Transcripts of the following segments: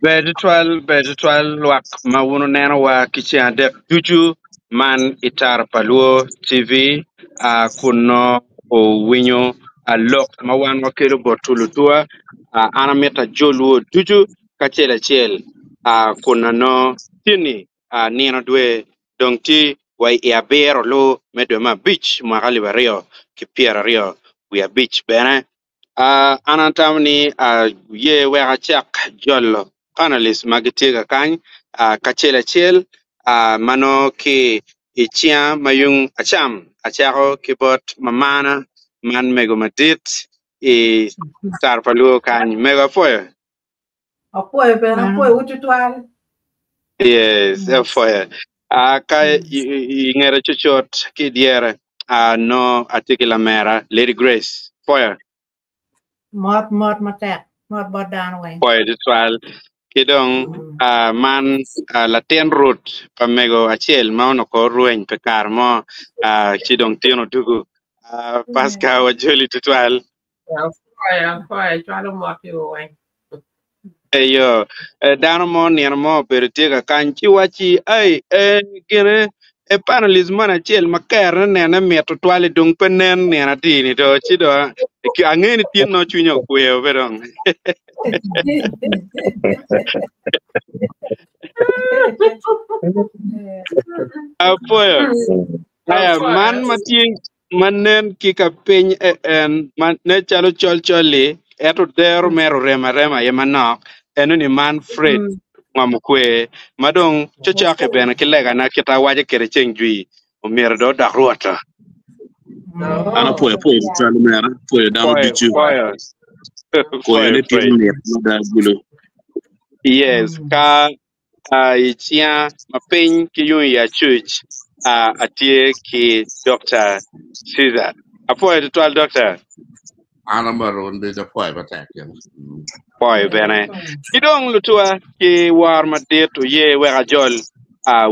Ber tutwal, ber tutwal lwak ma wun wunenowa ki ceng adek ducu man i Tara pa Luo TV ah, kun nongo wuwinyo ah, lok ma wan wakelo botwu lutuwa. Ah, an amito ajolwu ducu kacel acel ah, kun anongo tye-ni ah, nino dwe dong tye wa i abiro lu me dwe me abic mwaka alip 2025 bene. Ah, an atamo ni aye wek acak jolo panelist ma gitye ka kany ah, kacel acel ah, ma nongo ki i cinga ma yung acam acako ki bot mamana man mego madit i Tara pa Luo kany. Mego apwoyo. Apwoyo bene, apwoyowu tutwal. Yes, apwoyo. Ah, ka i ngete cucut ki i dyere, ah, nongo atye ki lamera Lady Grace. Apwoyo. Mot, mot matek. Mot bot dano weng. Apwoyo tutwal. Ki dong ah, man ah, latin rut pa mego acel ma onongo kor rweny pi kare mo, ah, ci dong tino dugu. Ah, Pascal wajoli tutwal. Apwoyo, apwoyo, cwalo mot piwu weng. Eyo, dano mo nino mo obedo tye ka kany ci wacci, Ai, eh, gine, e panelist moni acel ma kerone nene mit tutwal-li dong pe nen nino adi-ni do, ci dong angeyo ni tin nongo cwinye okweyo pe dong. Apwoyo. Aya, man ma tye ma nen ki ka piny en ma nen calo col col-li, ento dero mere orem arema aye manok, enoni man Fred ngom okwe, ma dong cocok-ki bene ki legana kit awaco kwede ceng jwi, omyero dong odok Rwot-to. An apwoyo apwoyo tutwal omera, apwoyo dano Pwoyo, ducu. pwoyo, Koyo pwoyo ne tye Fred. mit mada Agulu. Yes, ka I cinga ma piny ki yung i acuc, atye ki Dokta Caesar. Apwoyo tutwal Dokta. An amaro ndik apwoyo matek gin. Apwoyo bene. Ki dong lutuwa ki woro madit oye wek ajol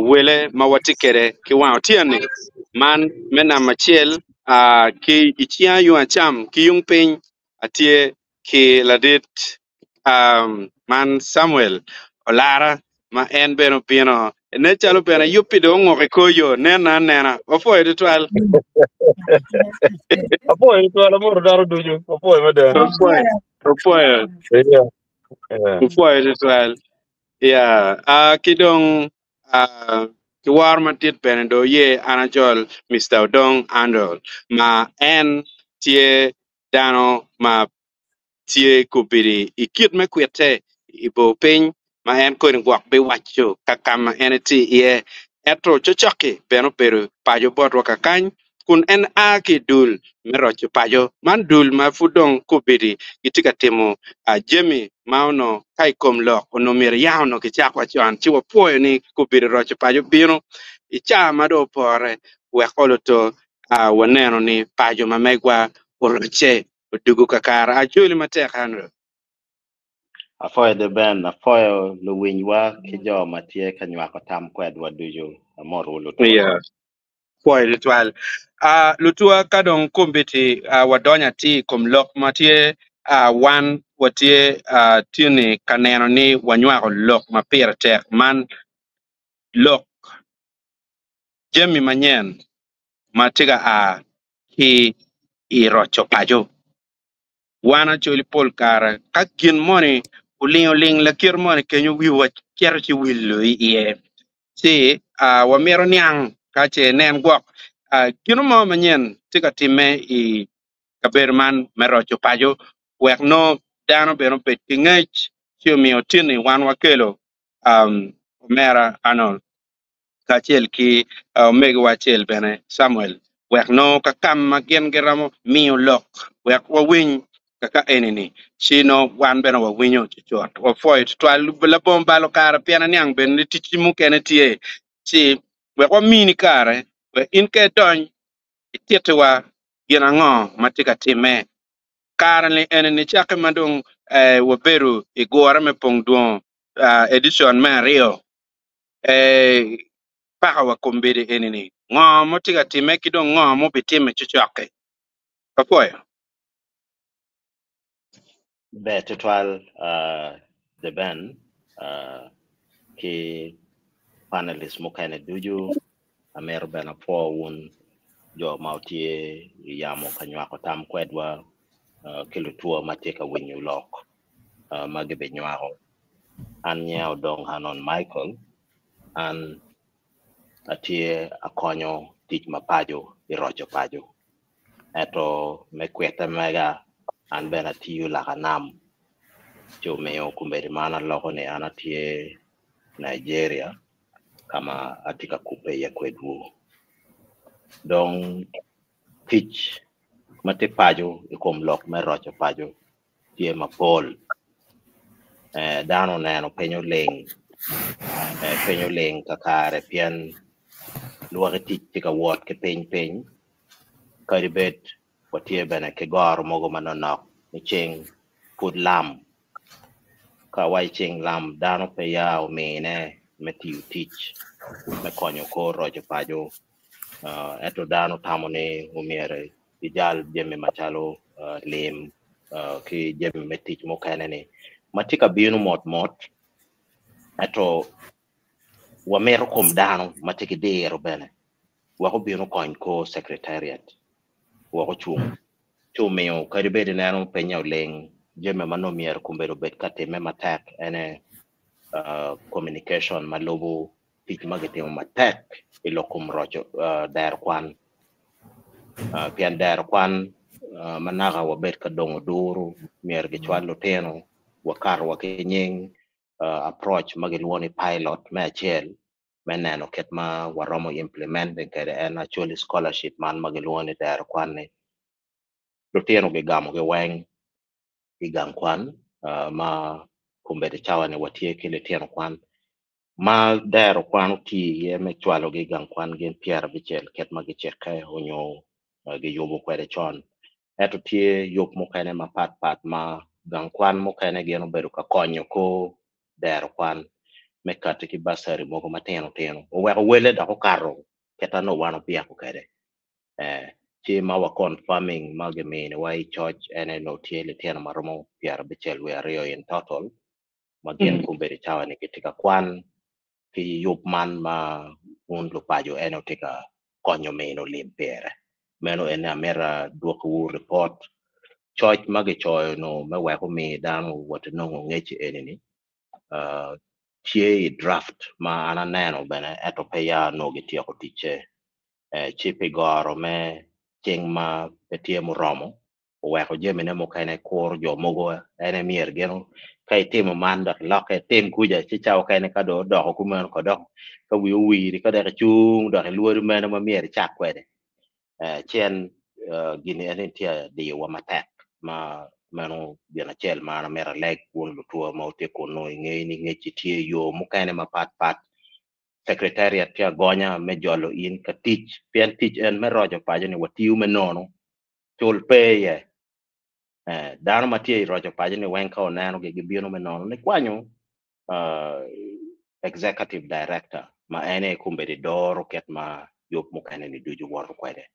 wele ma watye kwede ki wang otyeno-ni. Man me namba acel ki i cinga yung acam ki yung piny atye ki ladit man Samuel Olara ma en bene obino. Nen calo bene yubbi dong ongok i kor yo. Nena anena. Wapwoyo tutwal. Apwoyo tutwal, amoro dano ducu. Apwoyo mada. Wapwoyo. Wapwoyo. Yeah. Yeah. Wapwoyo tutwal. Yeah. Ki dong ki woro madit bene dong oye an ajol Mister Odong Andol ma en tye dano ma tye kobedo i kit me kwitte i bor piny ma en koni gwok biwaco ka ka ma en etye iye. Ento cocok-ki bene obedo paco botwa kakany, kun en a ki i dul me roco paco. Man dul ma pud dong kobedo gitye ka timo jami ma onongo ka i kom lok onongo myero yam onongo kicak wa con ci wapwoyo ni kobedo roco paco bino i caa ma dong opore wek oloto waneno ni paco ma megwa orocce odwogo kakare. Ajoli matek Andrew. Apwoyo The Ben, apwoyo luwinywa ki jo ma tye ka nywako tam kwedwa ducu. Amotowu lutuwa. Yeah. Pwoyo tutwal. Uh, lutuwa ka dong kombeddi uh, wadonyo atir i kom lok ma tye uh, wan watye uh, tye-ni ka neno ni wanywako lok ma pire tek man lok jami manyen ma tye ka a ki i roco paco. Wan Acholi pol kare ka gin moni oling oling lakit moni kenyo wiwa cito ci wilo iye ci wamito niang ka ce nen gwok gin mo manyen tye ka timme i kabedo man me roco paco wek nongo dano bene obed ki ngec ci omiyo tini wan wakelo omera Arnold kacel ki omegiwa acel bene, Camuel, wek nongo ka ka ma gin giromo miyo lok wek wawiny kaka eni-ni, ci nongo wan bene wawinyo cucut. Wapwoyo tutwal labongo balo kare pien aniang bene ni ticci mukene tye, ci wek wamini kare wek in ka idony itittiwa gin ango ma tye ka timme. Kare-ni eni-ni cakke ma dong wabedo i gure me pong dwongo, edition me aryo, paka wa kombeddi eni ni ngo ma tye ka timme ki dong ngo ma obitimme cocok-ki. Apwoyo. Ber tutwal The Ben. uh, ki panelist mukene ducu. Amito bene apwo wun jo ma wutye i yamo ka nywako tam kwedwa uh, ki lutwo ma tye ka winyo lok uh, ma gibinywako. An nyinga Odong Hanon Michael, an atye akonyo tic ma paco i roco paco. Ento me kwite mega an bene atiyo laka nam ci omiyo kombeddi ma an aloko ni an atye Nigeria ka ma atye ka kubbe iye kwedwu. Dong tic ma tye paco i kom lok me roco paco tye mapol. Eh, dano oneno piny oling, eh, piny oling kakare pien lwaki tic tye ka wot ki piny piny kadi bed watye bene ki goro mogo manonok ni ceng pud lam. Ka wa i ceng lam dano pe ya omine me tiyo tic me konyo kor roco paco uh, ento dano tamo ni omyero ijal jami macalo uh, lim uh, ki jami me tic mukene ni ma tye ka bino mot mot ento wamito kom dano ma tye ki diro bene wek obin okony kor secretariat wek ocung ci omiyo kadi bed ineno pinye oling jami ma nongo myero kombeddi obed ka timme matek ene uh, communication ma lubo tic ma gitimo matek i lok kom roco uh, dero kwan uh, pien dero kwan uh, ma naka wabed ka dongo duru myero gicwal lutino wakato wa ki nying uh, approach ma gilwongo ni pilot me acel me neno kit ma waromo implementing kwede en actually scholarship man ma gilwongo ni dero kwan-ni. Lutino gigamo giweng i gang kwan uh, ma kombeddi cawa ni watye ki litino kwan ma dero kwan otiyo iye me cwalogi i gang kwan gin 90 kit ma gicikke onyo uh, giyubo kwede con. Ento tye yub mukene mapat pat ma gang kwan mukene gin obedo ka konyo kor dero kwan me kati ki basari mogo matino tino oweko wele dok okato kita nongo wan obyeko kwede. Eh, ci ma wa confirming ma giminiwa i coc ene nongo tye litino ma romo 72 in total ma gin kombeddi cawa ni gitye ka kwan ki yub man ma un lupaco ene tye ka konyo mino lim pire. Meno ene amito adwokkiwu report coc ma gicoyo no me wek omi dano wot nongo ngec eni-ni uh, tye i draft ma an aneno bene ento pe ya nongo gityeko ticce. Eh, ci pi goro me cing ma pe tye muromo oweko jamine mukene kuro jo mogo ene myero gin ka itimo man dok ilokke itim kuca ci ca okene ka dong odoko kumeno ko dok ka wi owiri ka dok icung dok ilwori meno ma myero icak kwede. Eh, ci en uh, gini en tye adiyowa matek ma meno gin acel ma an amito aleg wun lutwo ma wutye kunu inge ni ngec tye yo mukene mapat pat secretariat tye agonya me jolo in ka tic pien tic en me roco paco ni watiyo me nono cul pe iye. Eh, dano ma tye i roco paco ni weng ka oneno gi gibino me nono ni kwanyo uh, executive director ma en aye kombeddi doro kit ma yub mukene ni ducu woto kwede.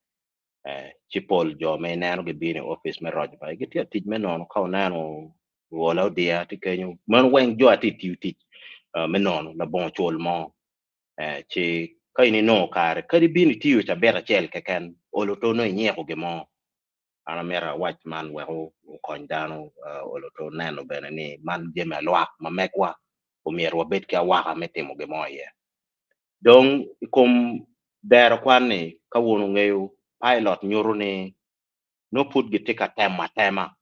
Eh, ci pol jo ma ineno gibino i office me roco paco gitye tic me nono ka oneno Ola Odia tye kenyo meno weng jo atye tiyo tic uh, me nono labongo cul mo. Eh, ci ka in inongo kare kadi bino itiyo cabit acel keken olo to nongo inyiko gin mo. An amito awac man wek okony dano uh, olo to neno bene ni man jami alwak ma megwa omyero wabed ki awaka me timo gin mo iye. Dong i kom dero kwan ni ka wun wungeyo pilot nyuto ni nongo pud gitye ka temo atema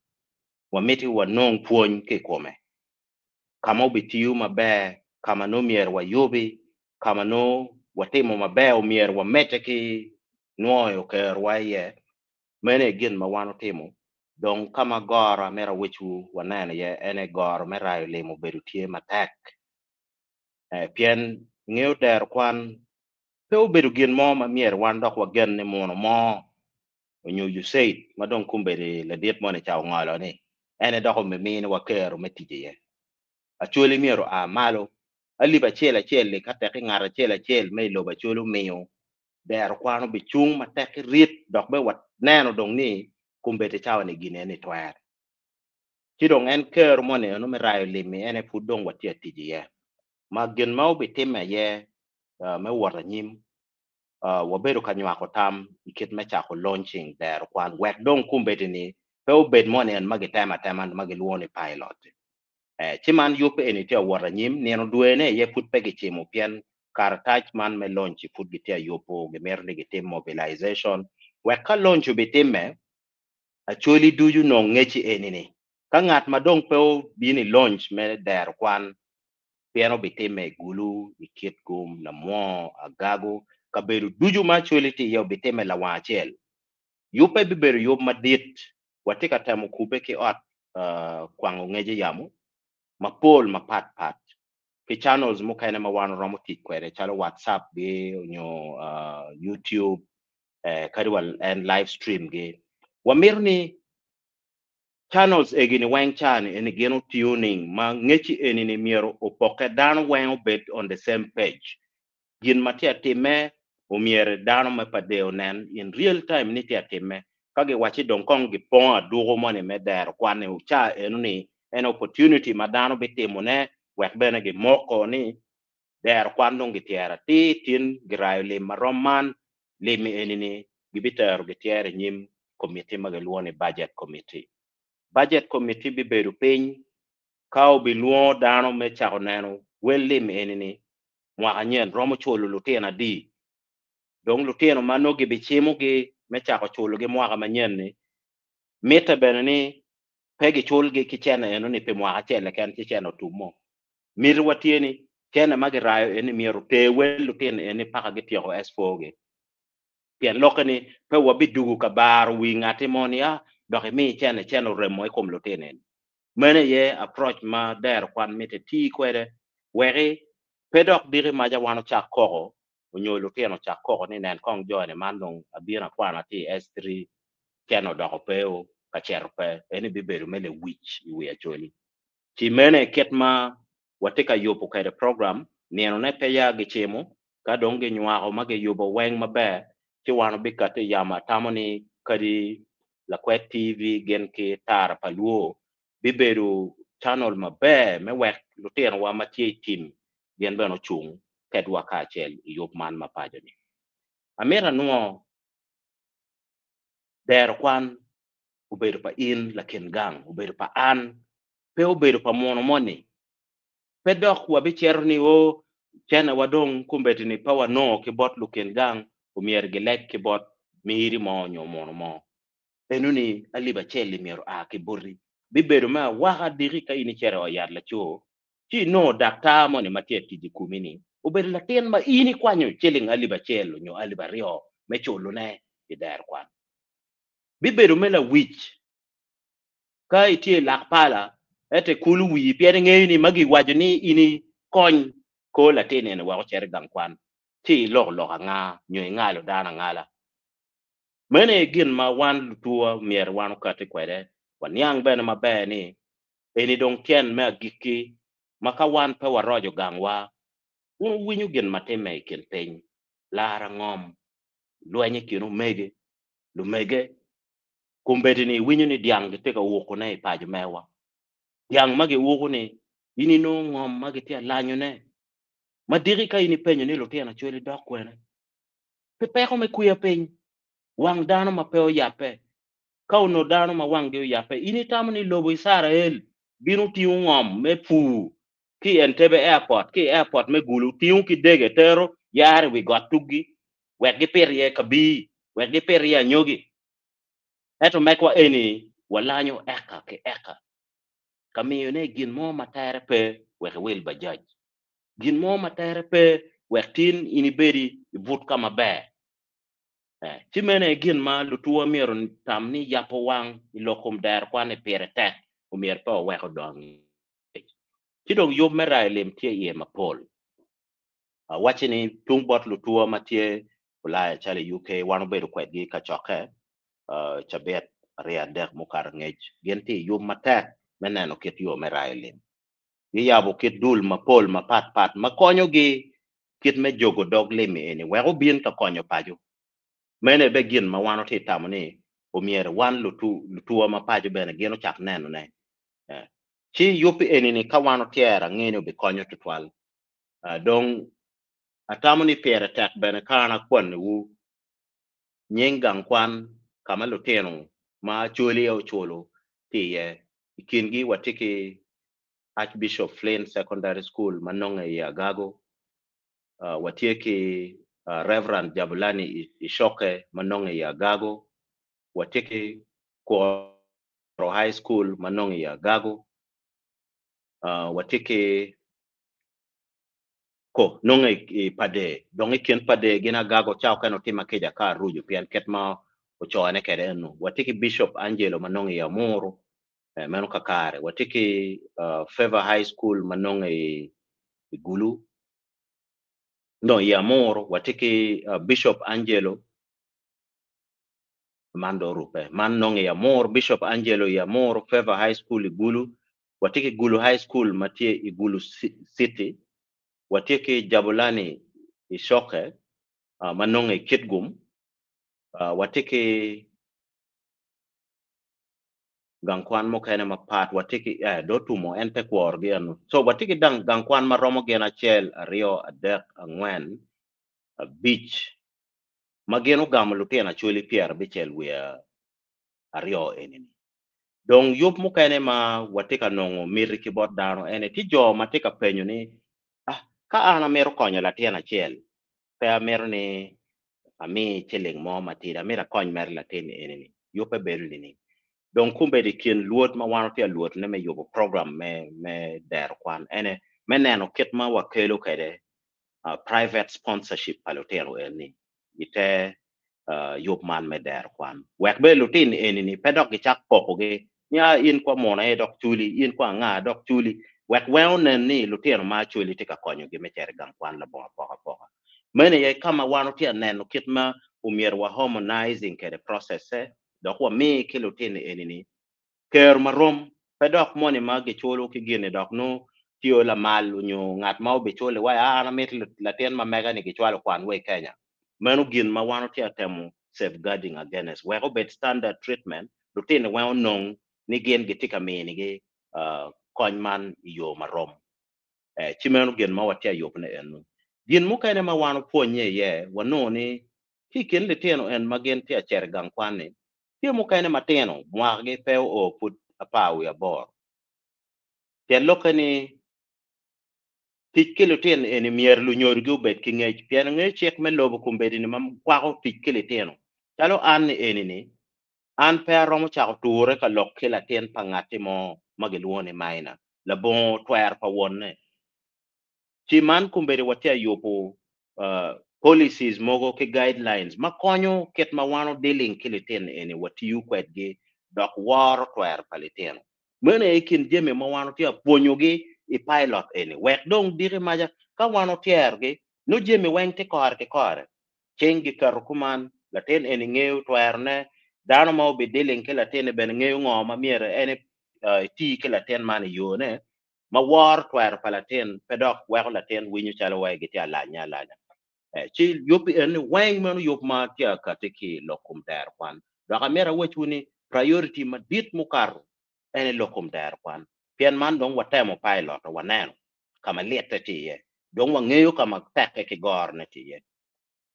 wamiti wanong pwony ki i kome ka ma obitiyo maber ka ma nongo myero wayubi ka ma nongo watimo maber omyero wamedde ki nwoyo kerowa iye meno aye gin ma wan otimo dong ka ma goro amito awecwu waneno iye ene goro me rayo lim obedo tye matek eh, pien ngeyo dero kwan pe obedo gin mo ma myero wan dok wagen ni muno mo onyo USAID ma dong kombeddi ladit moni ca ongolo ni ene dok omiminiwa kero me tic iye. Acholi myero oa malo alip acel acel-li ka tekki ngat acel acel me i lobo Acholi omiyo dero kwan obicung matek ki rit dok bene waneno dong ni kombeddi cawa-ni gin eni twere. Ci dong en kero moni eno me rayo lim-mi ene pud dong watye ka tic iye. Ma gin ma obitimme aye me wot anyim, wabedo ka nywako tam i kit me cako launching dero kwan wek dong kombeddi ni pe obed moni en ma gitemo atema ma gilwongo ni pilot. Ci man yub eni tye awot anyim, nino dwene aye pud pe gicimo pien karatac man me launch pud gitye ayubo, gimito ni gitim mobilization wek ka launch obitimme, Acholi ducu nong ngeci eni ni ka ngat ma dong pe obino i launch me dero kwan pien obitimme i Gulu, i Kitgum, Lamwo, Agago, kabedo ducu ma Acholi tye iye obitimme lawang acel. Yubbe bibedo yub madit. Watye ka temo kubbe ki ot kwango ngec i yamo mapol mapat pat ki channels mukene ma wan waromo tic kwede calo WhatsApp gi nyo YouTube kadi wa en live stream gi. Wamito ni channels egi ni weng ca ni eni gin otiyo ning ma ngeci eni ni myero opokke dano weng obed on the same page. Gin ma tye atime omyere dano me pa onen in real time ni tye atime. Ka giwaci dong kong gipongo aduko moni me dero kwan ni ca eno ni en opportunity ma dano bitimone wek bene gimoko ni dero kwan dong gityero atir tin girayo lim marom man lim eni ni gibitero gityero i nyim committee ma gilwongo ni budget committee. Budget committee bibedo piny ka obilwongo dano me cako neno wel lim eni ni mwaka nyen romo culo lutino adi. Dong lutino ma nongo gibicimogi me cako culogi mwaka manyen ni mitte bene ni pe giculgi ki cene eno ni pi mwaka acel keken ci cene otumo. Miti wa tye ni cene ma girayo eni myero oter wel lutino eni paka gityeko S4 gi. Pien lokke ni pe wabidugo ka baro wi ngati mo ni ah dok imi cene cene oremo i kom lutino eni. Meno aye approach ma dero kwan mitte tii kwede weki pe dok diki maca wan ocak koko onyo lutino ocak koko ni nen kong joni man dong abino akwano atye i S3 cene odoko pe o ka cito pe eni bibedo me lewic i wi Acholi. Ci meno kit ma watye ka yubo kwede program ninone pe ya gicimo ka dong ginywako ma giyubo weng maber ci wan obikati i yamo atamo ni kadi Lakwet TV gin ki Tara pa Luo bibedo channel maber me wek lutinowa ma tye i tim gin bene ocung kedwa kacel i yub man ma paco ni. Amito anwo dero kwan obedo pa in lakin gang obedo pa an pe obedo pa muno moni pe dok wabicito ni o cene wa dong kombeddi ni pe wanongo ki bot lukin gang omyero gileg ki bot miri mo nyo muno mo. Eno ni alip acel-li myero oa ki boti. Bibedo me awaka diki ka in icito i ot yat laco ci inongo daktar moni ma tye ka tic i komi ni obedo latin ma in ikwanyo ciling alip acel nyo alip aryo me culone i dero kwan. Bibedo me lawic ka itye i lak pala ento ikulu wii pien ingeyo ni ma giwaco ni in ikony kor latin eni wek ocit i gang kwan ci iloko lok anga nyo ingalo dano angala. Meno aye gin ma wan lutuwa myero wan okati kwede waniang bene maber ni eni dong tyen me agikki ma ka wan pe waroco gangwa wun wuwinyo gin ma timme i kin piny lara ngom lweny i kin omege lumege kombeddi ni iwinyo ni dyang gitye ka wukone i paco mewa. Dyang ma giwuko ni in inongo ngom ma gitye alanyone ma diki ka in ipenyo ni lutino Acholi dok kwene pi peko me kwiya piny wang dano ma pe oyabbe. Ka onongo dano ma wanggi oyabbe in itamo ni lobo Icrael bino tingo ngom me pur ki i Entebbe airport ki i airport me Gulu tingo ki dege tero yaro i wi got tuggi wek gipit iye kabir wek gipit iye anyogi. Ento mekwa eni walanyo eka ki eka ka miyone gin mo ma tere pe wek iwil bajaj gin mo ma tere pe wek tin in ibedi i but ka maber. Ci meno aye gin ma lutuwa myero tam ni yabo wang i lok kom dero kwan ni pire tek omyero pe wawek odong angec. Ci dong yub me rayo lim tye iye mapol. Awacci ni tung bot lutuwa ma tye Ulaya calo i UK wan obedo kwedgi ka cokke cabit aryo adek mukato angec. Gin tye i yub matek me neno kit yo me rayo lim. Giyabo kit dul mapol mapat pat ma konyogi kit me jogo dog lim eni wek obin ka konyo paco. Meno aye bene gin ma wan watye ka tamo ni omyero wan lutuwa ma paco bene gin ocak nenone. Ci yub eni ni ka wan otyero ange ni obikonyo tutwal. Dong atamo ni pire tek bene ka an akwaniwu nying gang kwan ka ma lutino ma Acholi oculo tye iye. I kingi watye ki Archbishop Flynn Secondary School ma nonge i Agago, watye ki Reverend Jabulani Icoke ma nonge i Agago, watye ki Kworo High School ma nonge i Agago, watye ki ko nonge i Pader, dong i kin Pader gin Agago ca okene otima kica ka aruco pien kit ma ocone kwede eno. Watye ki Bishop Angelo ma nonge i Amuru, meno kakare. Watye ki Favor High School ma nonge i Gulu, no i Amuru. Watye ki Bishop Angelo man dong orubbe, man nonge i Amuru, Bishop Angelo i Amuru, Favor High School i Gulu. Watye ki Gulu High School ma tye i Gulu City. Watye ki Jabulani i Coke ma nonge i Kitgum. Watye ki gang kwan mukene mapat. Watye ki do otumo en te kworogi eno. So watye ki gang kwan ma romo gin acel, aryo, adek, angwen, abic ma gin ogamo lutino Acholi 72 enini. Dong yub mukene ma watye ka nongo miti ki bot dano ene tye jo ma tye ka penyo ni, ah, ka an amito konyo latin acel, pe amito ni ami ciling mo matidi, amito akony mere latin enini, yubbe bedo nining? Dong kombeddi i kin lwod ma wan watye ka lwodone me yubo program me dero kwan ene me neno kit ma wakelo kwede private sponsorship pa lutino eni i te yub man me dero kwan wek bene lutino eni-ni pe dok gicak pokogi ni a in kwa muno aye dok culi, in kwa anga dok culi, wek weng onen ni lutino ma acwali tye ka konyogi me cito i gang kwan labongo apokapoka. Meno aye ka ma wan watye ka neno kit ma omyero wa harmonizing kwede process-se dok wami ki lutino eni-ni ker marom, pe dok moni ma giculo ki gin-ni dok nongo tye lamal nyo ngat ma obiculo iwaci a an amito latin ma mega-ni gicwalo kwan wa i Kenya. Meno gin ma wan watye ka temo safeguarding against wek obed standard treatment, lutino weng onong ni gin gitye ka minigi kony man i yo marom. Ci meno gin ma watye ka yubone eno. Gin mukene ma wan opwonye iye, wanongo ni ki i kin litino en ma gin tye ka cito i gang kwan-ni, tye mukene matino mwakagi pe oo pud 18. Pien lokke ni tic ki litino eni myero lunyodogi obed ki ngec, pien ingeyo cik me lobo kombeddi-ni ma kwako tic ki litino. Calo an ni eni-ni, an pe aromo cako ture ka lok ki latin pa ngatti mo ma gilwongo ni minor labongo twero pa wonne. Ci man kombeddi watye ka yubo policies mogo ki guidelines ma konyo kit ma wan dealing ki litino eni watiyo kwedgi dok woro twero pa litino. Meno aye i kin jami ma wan watye ka pwonyogi i pilot eni wek dong diki maca ka wan otyerogi nongo jami weng tye kore ki kore. Cing giketo kuman, latin eni ngeyo twerone, dano ma obi dealing ki latin-ni bene ngeyo ngo ma myero en eti ki latin man i yone ma woro twero pa latin pe dok weko latin winyo calo wai gitye alanye alanya. Ci yub eni weng meno yub ma tye akati ki i lok kom dero kwan. Dok amyero awacwu ni priority madit mukato en i lok kom dero kwan. Pien man dong watemo pilot waneno ka ma litte tye iye. Dong wangeyo ka ma tekke ki gorone tye iye.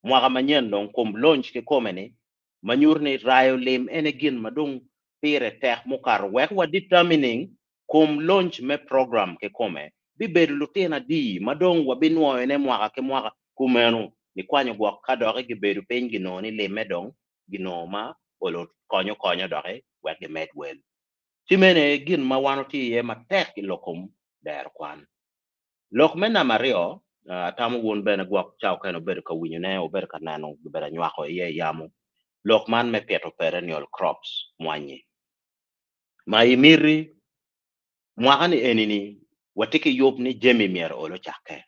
Mwaka manyen dong kom launch kikome-ni ma nyuto ni rayo lim ene gin ma dong pire tek mukato wek wa determining kom launch me program kikome bibedo lutino adi ma dong wabinwoyone mwaka ki mwaka kumeno nikwanyo gwok ka doki gibedo piny ginongo ni limme dong ginongo ma olo konyo konyo doki wek gimed wel. Ci meno aye gin ma wan watye iye matek i lok kom dero kwan. Lok me namba aryo, atamo wun bene gwok ca okene wubedo ka winyone, wubedo ka neno, gibedo anywako iye i yamo, lok man me pito perennial crops, mwanyi. Ma i miti, mwaka-ni eni-ni watye ki yub ni jami myero olo ocakke.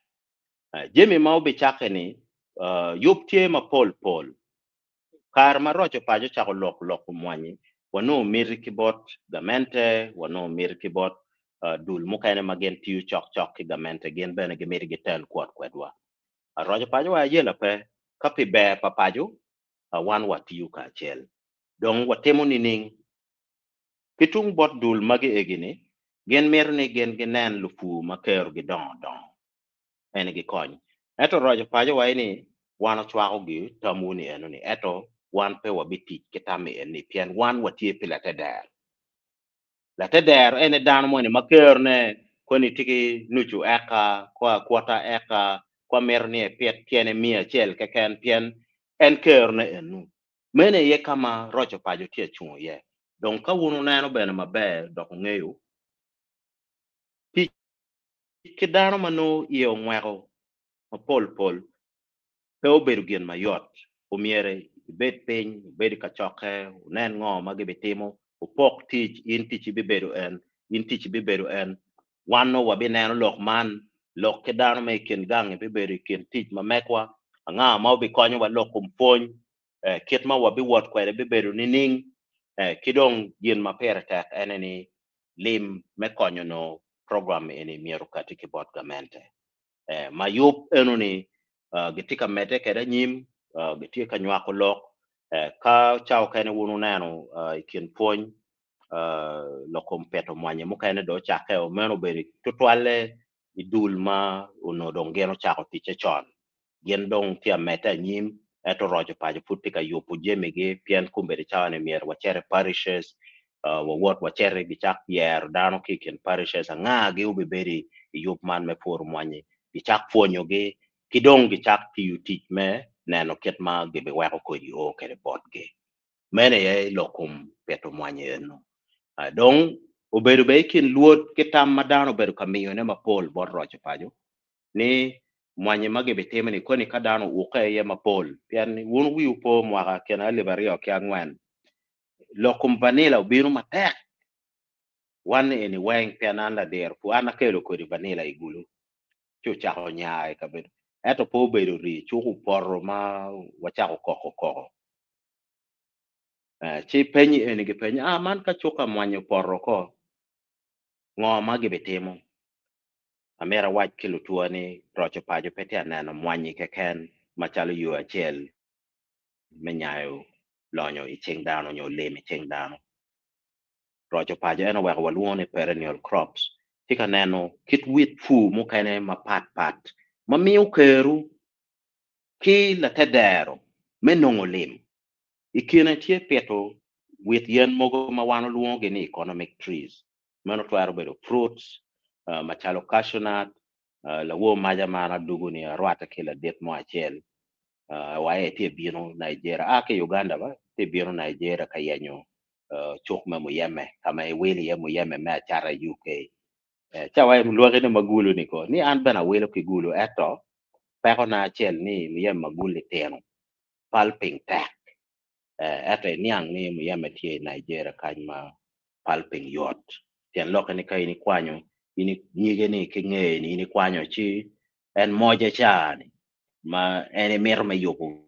Jami ma obicakke-ni, yub tye mapol pol. Kare ma roco paco ocako lok lok mwanyi, wanongo miti ki bot gamente, wanongo miti ki bot dul mukene ma gin tiyo cokcok ki gamente, gin bene gimiti gitel kwot kwedwa. Roco paco wa ayela pe, ka pi ber pa paco, wan watiyo kacel. Dong watimo nining? Ki tung bot dul magi egi-ni, gin mito ni gin ginen lupur ma kerogi dongo dongo. Ene gikony. Ento roco paco wa ni wan ocwako gi tamwu ni eno ni ento wan pe wabitic ki tam i eni pien wan watye pi lateder. Lateder ene dano moni ma kerone koni tye ki nucu eka kwa kwota eka kwa mito ni epit tyene 100 keken pien en kerone enu. Meno aye ka ma roco paco tye acung iye. Dong ka wun wuneno bene maber dok wungeyo, tic ki dano ma nongo iye ongweko mapol pol pe obedo gin mayot. Omyero ibed piny, ibed i kacokke, wunen ngo ma gibitimo, wupok tic, in ticci bibedo en, in ticci bibedo en. Wan nongo wabineno lok man, lok ki dano ma i kin gangi bibedo i kin tic ma megwa, anga ma obikonyowa lok kom pwony, kit ma wabiwot kwede bibedo nining, ki dong gin ma pire tek ene ni lim me konyo nongo program eni myero okati ki bot gamente. Ma yub enoni gitye ka medde kwede anyim, gitye ka nywako lok, ka ca okene wun wuneno i kin pwony lok kom pito mwanyi mukene dong ocakke o, meno obedo tutwalle i dul ma onongo dong gin ocako ticce con. Gin dong tye amedde anyim ento roco paco pud tye ka yubo jamigi pien kombeddi cawa-ni myero wacit i parishes, wawot wacit gicak yero dano ki i kin parishes anga-gi obibedo i yub man me puro mwanyi, gicak pwonyogi ki dong gicak tiyo tic me neno kit ma gibiweko kodi o kwede botgi. Meno aye lok kom pito mwanyi eno. Dong obedo bene i kin lwod ki tam ma dano obedo ka miyone mapol bot roco paco ni mwanyi ma gibitimo-ni koni ka dano oukke iye mapol pien wun wiwu po mwaka kine 2004 lok kom vanilla obino matek wan eni weng pien an ladiro pur an akelo kodi vanilla i gulu ci ocako nya i kabedo ento pe obedo rii cuko opoto ma wacako koko koko ci penyi eni gipenyo ah man ka cuka mwanyi opoto ko ngo ma gibitimo amito awac ki lutwa ni roco paco pe tye aneno mwanyi keken macalo yo acel me nyayo lonyo i cing dano nyo lim i cing dano. Roco paco en oweko walwongo ni perennial crops tye ka neno kit wit pur mukene mapat pat ma miyo keru ki latedero me nongo lim. I kine tye pito wit yen mogo ma wan olwongogi ni economic trees. Meno twero bedo fruits macalo cashew nut, lawor maca ma an adugu ni arwatte ki ladit mo acel wa aye tye bino Nigeria a ki Uganda ba tye bino Nigeria ka yenyo cuk me muyeme ka ma iwilo iye muyeme me acata i UK. Ca wa lwakine ma gulu ni ko ni an bene awilo ki gulu ento pekona acel ni muyeme ma gulu ni tino pulping tek ento iniang ni muyeme tye i Nigeria kany ma pulping yot pien lokke ni ka in ikwanyo in nyige ni ki ngeye ni in ikwanyo ci en moje ca ni ma en imito me yubo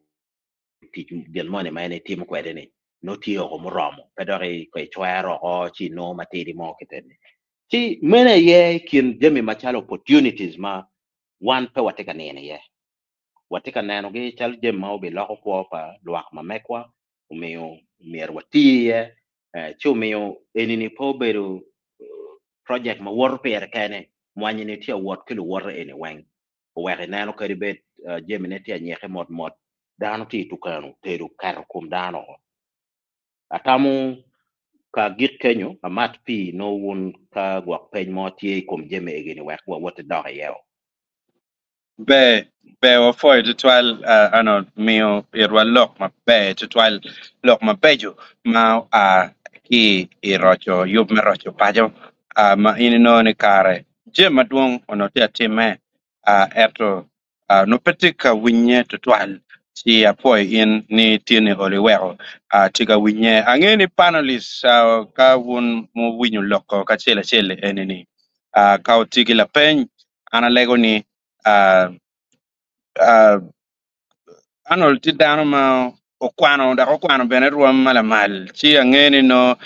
tic gin moni ma en itimo kwede ni nongo tye oko muromo pe dok icwero oko ci inongo matidi mo kiteni ci meno aye i kin jami macalo opportunities ma wan pe watye ka nino iye watye ka nenogi calo jami ma obiloko kwo pa lwak ma mekwa omiyo myero wati iye ci omiyo enini pe obedo project ma woto pire kene mwanyi ni tye awot ki luwote eni weng oweko ineno kadi bed jamine tye anyeke mot mot dano tye i tukanu tedo keto kom dano oko atamo ka agik kenyo amat pii nongo wun ka gwok peny mo tye i kom jami egini wek wawot idok iye o. Ber, ber wapwoyo tutwal Arnold miyo itwa lok maber tutwal, lok mabeco ma oa ki i roco yub me roco paco ma in inongo ni kare jami madwong onongo tye atime ento nongo pe tye ka winye tutwal ci apwoyo in ni tye ni olo iweko tye ka winye. Angeyo ni panelists ka wun muwinyo loko kacel acel eni ni ka wutye ki lapeny an alego ni Arnold tye dano ma okwano dok okwano bene rwom ma lamal ci angeyo ni nongo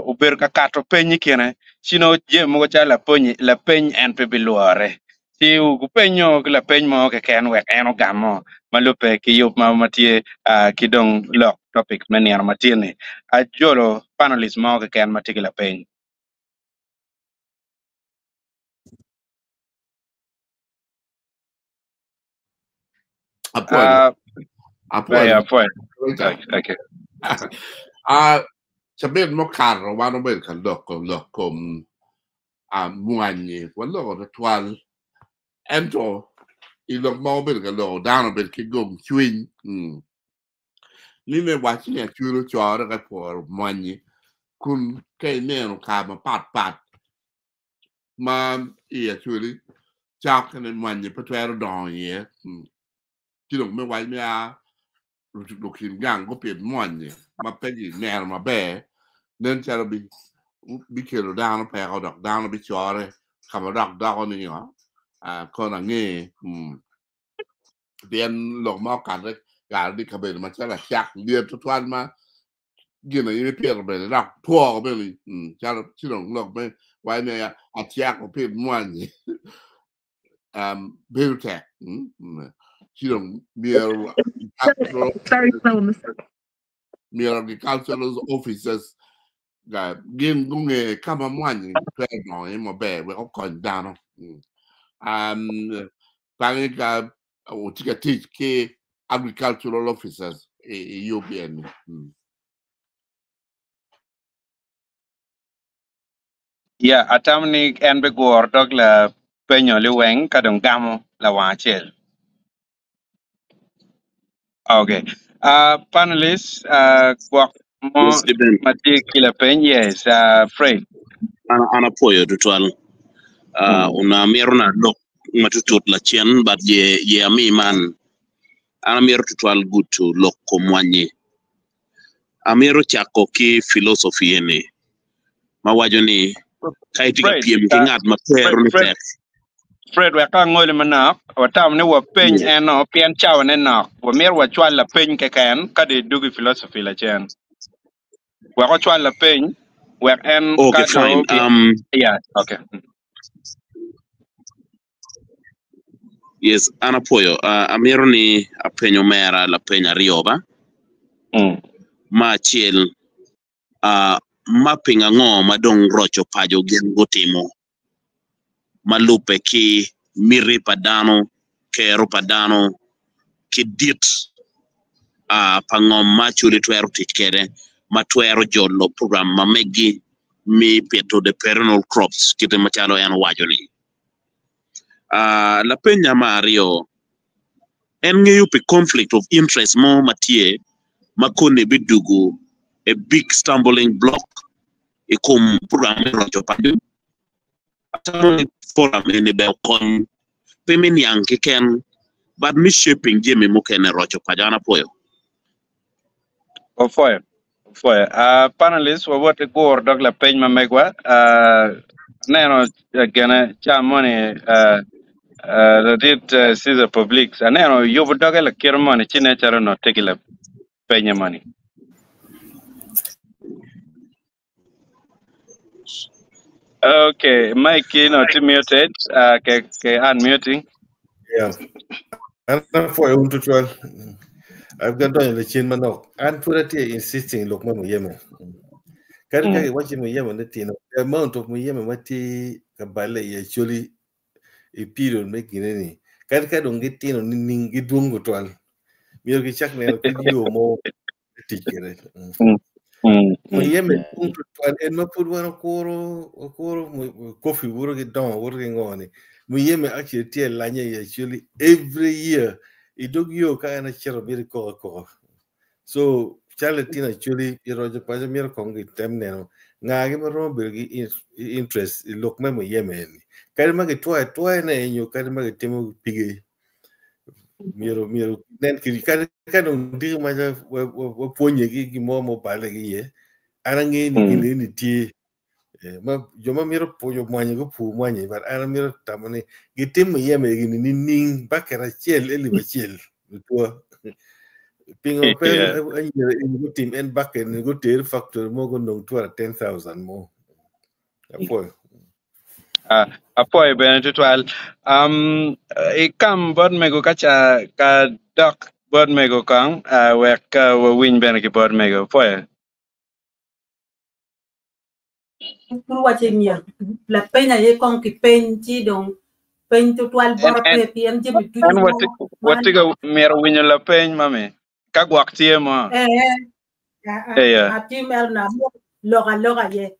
obedo ka kato peny i kine ci nongo jami mogo calo lapeny en pe bilwore ci gupenyo ki lapeny mo keken wek en ogamo ma lubbe ki yub ma tye ki dong lok topic me nino ma tye ni ajolo panelist mo keken ma tye ki lapeny. Apwoyo. Apwoyo. Apwoyo. Apwoyo. Okay. Ah, cabit mukato wan obedo ka loko lok kom ah, mwanyi waloko tutwal ento i lok ma wabedo ka loko dano obedo ki gom cwiny mm. ni me wac ni acwelo core ka pworo mwanyi kun ka ineno kare mapat pat ma i acweli cak ni mwanyi pe twero dongo iye mm. Ci dong me wac me a lukin gang gupit mwanyi ma pe gineno maber nen calo bikelo dano peko dok dano bicore ka ma dok doko ni kono ange pien lok ma okate kare ni kabedo macalo acak lyet tutwal ma gin aye ipito bene dok two bene calo ci dong lok me wac ni acak opit mwanyi bedo tek ci dong myero myero agricultural officers gin gunge ka ma mwanyi twero dongo iye maber wek okony dano bange ka otye ka tic ki agricultural officers i UPN. Yeah, atamo ni en biguro dog lapenyo liweng ka dong gamo lawang acel. Okay. Panelists, gwok mo Yes, Stephen. ma tye ki lapeny. Yes, Fred. An an apwoyo tutwal. Onongo amito na lok matutut lacen but ye ye ami man. An amito tutwal gudo lok kom mwanyi. Amito cako ki philosophy eni ma waco ni ka itye ka Fred, pyem ki ngat ma Fred, tero ni Fred, tek. Fred, wek angoli manok, watamo ni wapeny Yes. eno pien cawane nok. Wamito wacwal lapeny keken ka dong idwogo i philosophy lacen. Wek ocwal lapeny, wek en Okay, ka fine. dong ki Yeah, okay. Yes, an apwoyo. Amito ni apeny omera lapeny aryo ba. Ma acel, mapping ango ma dong roco paco gin gutimo ma lubbe ki miti pa dano, kero pa dano, ki dit pa ngom ma actually twero tic kwede ma twero jolo program ma megi me pito the perennial crops kite macalo en owaco ni. Lapenya me aryo, en ngeyo pi conflict of interest mo ma tye ma koni bidwogo a big stumbling block i kom program me roco paco. Atamo ni forum eni bene okony pe me niang keken but me shaping jami mukene roco paco. An apwoyo. Opwoyo. Opwoyo. Panelists, wawot ki guro dog lapeny ma megwa. Aneno gene ca moni ladit Caesar Publix. Aneno yubo doge lakite moni ci nen calo onongo tye ki lapenye moni. Okay, mic no tye muted. Ke unmuting. Yeah. An apwoyo un tutwal. I've got donyo lacen manok. An pud atye insisting lok ma muyeme. Kadi ka giwaco ni muyeme ni tino, the amount of muyeme ma tye ka balle i Acholi i period me gine ni, kadi ka dong gitino nining gidwong tutwal. Myero gicak neno kit yo mo me tic kwede. Muyeme dwong tutwal en ma pud wan okuro okuro kofi woto ki dongo woto ki ngo ni muyeme actually tye alanya i actually every year i dog yo ka en acito myero ikok akoka so calo litino actually i roco paco myero kong gitem neno ngagi ma romo bedo ki interest i lok me muyeme eni kadi ma gitwoyo atwoya-ne nyo kadi ma gitimo pige myero myero nen kiri kadi ka dong diki maca wapwonye ki gin mo ma obale ki iye an angeyo ni gin eni tye ma jo ma mito pwonyo mwanyi gupur mwanyi but an amito tamo ni gitimo iye megi ni nining baket acel elip acel lutwa pingo pe anyira eni gutim en baket ni guter factory mo gunong twara 10,000 mo apwoyo. Apwoyo bene tutwal. Ikam bot mego ka ca ka dok bot mego kong wek wawiny bene ki bot mego. Apwoyo. Pud waco ni myero lapeny aye kong kipeny ci dong. Peny tutwal En bota en pe pien jami ducu en ma watye ma watye ka mito winyo lapeny mami ka gwok tye mo. eh eh Eya. atye mere na lok aloka aye.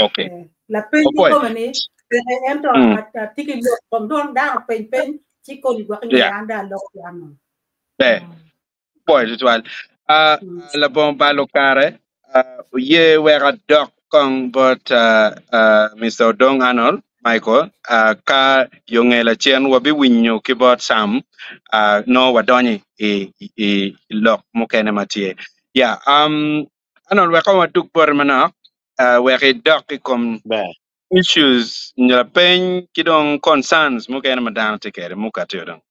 Okay. Lapeny Opwoyo. kikome ni peke ento atye ki lok kong dong dano peny peny ci koni gwok nge Yeah. an dong aloko ki ano. Ber. Opwoyo tutwal. Labongo balo kare, oye wek adok kong bot Mister Odong Arnold Michael ka yo nge lacen wabiwinyo ki bot Sam nongo wadonyo i, i lok mukene ma tye. Yeah, Arnold wek kong wadug boti manok wek idok i kom Ber. issues nyo lapeny ki dong concerns mukene ma dano tye kwede mukati dong.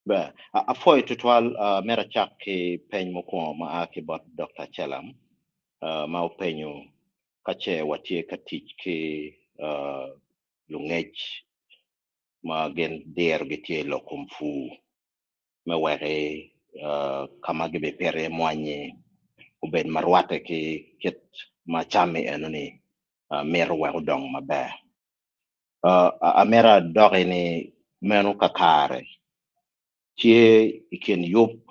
Ber. Apwoyo tutwal mera acak ki peny mukwongo ma a ki bot Dr. Chelam ma openyo ka ce watye ka tic ki lungec ma gin diro gitye i lok kom pur me weki ka ma gibipito iye mwanyi obed ma rwatte ki kit ma cam-mi eno-ni mito wek odong maber. Amito adoki ni meno kakare tye i kin yub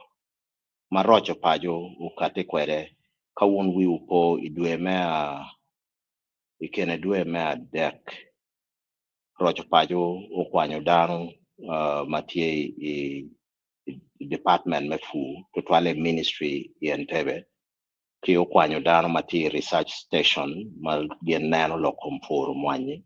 ma roco paco okati kwede ka wun wiwu po i dwe me i kine dwe me adek roco paco okwanyo dano ma tye i department me pur tutwalle ministry i Entebbe ki okwanyo dano ma tye i research station ma gin neno lok kom puro mwanyi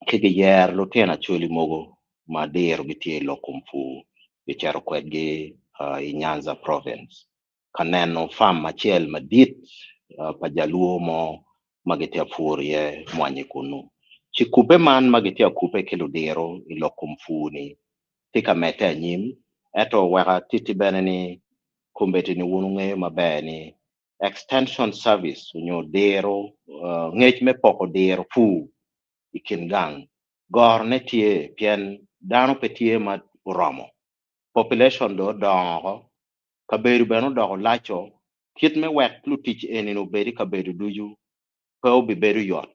ki giyero lutino acholi mogo ma diro gitye i lok kom pur gicito kwedgi i Nyanza province ka neno farm acel madit pa jaluo mo ma gitye ka puro iye mwanyi kunu. Ci kubbe man ma gitye ka kubbe ki ludiro i lok kom pur ni tye ka medde anyim ento wek atiti bene ni kombeddi ni wun wungeyo maber ni extension service onyo diro ngec me poko diro pur i kin gang gorone tye pien dano pe tye ma oromo population dong odongo kabedo bene odoko laco kit me wek lutic eni obed i kabedo ducu pe obibedo yot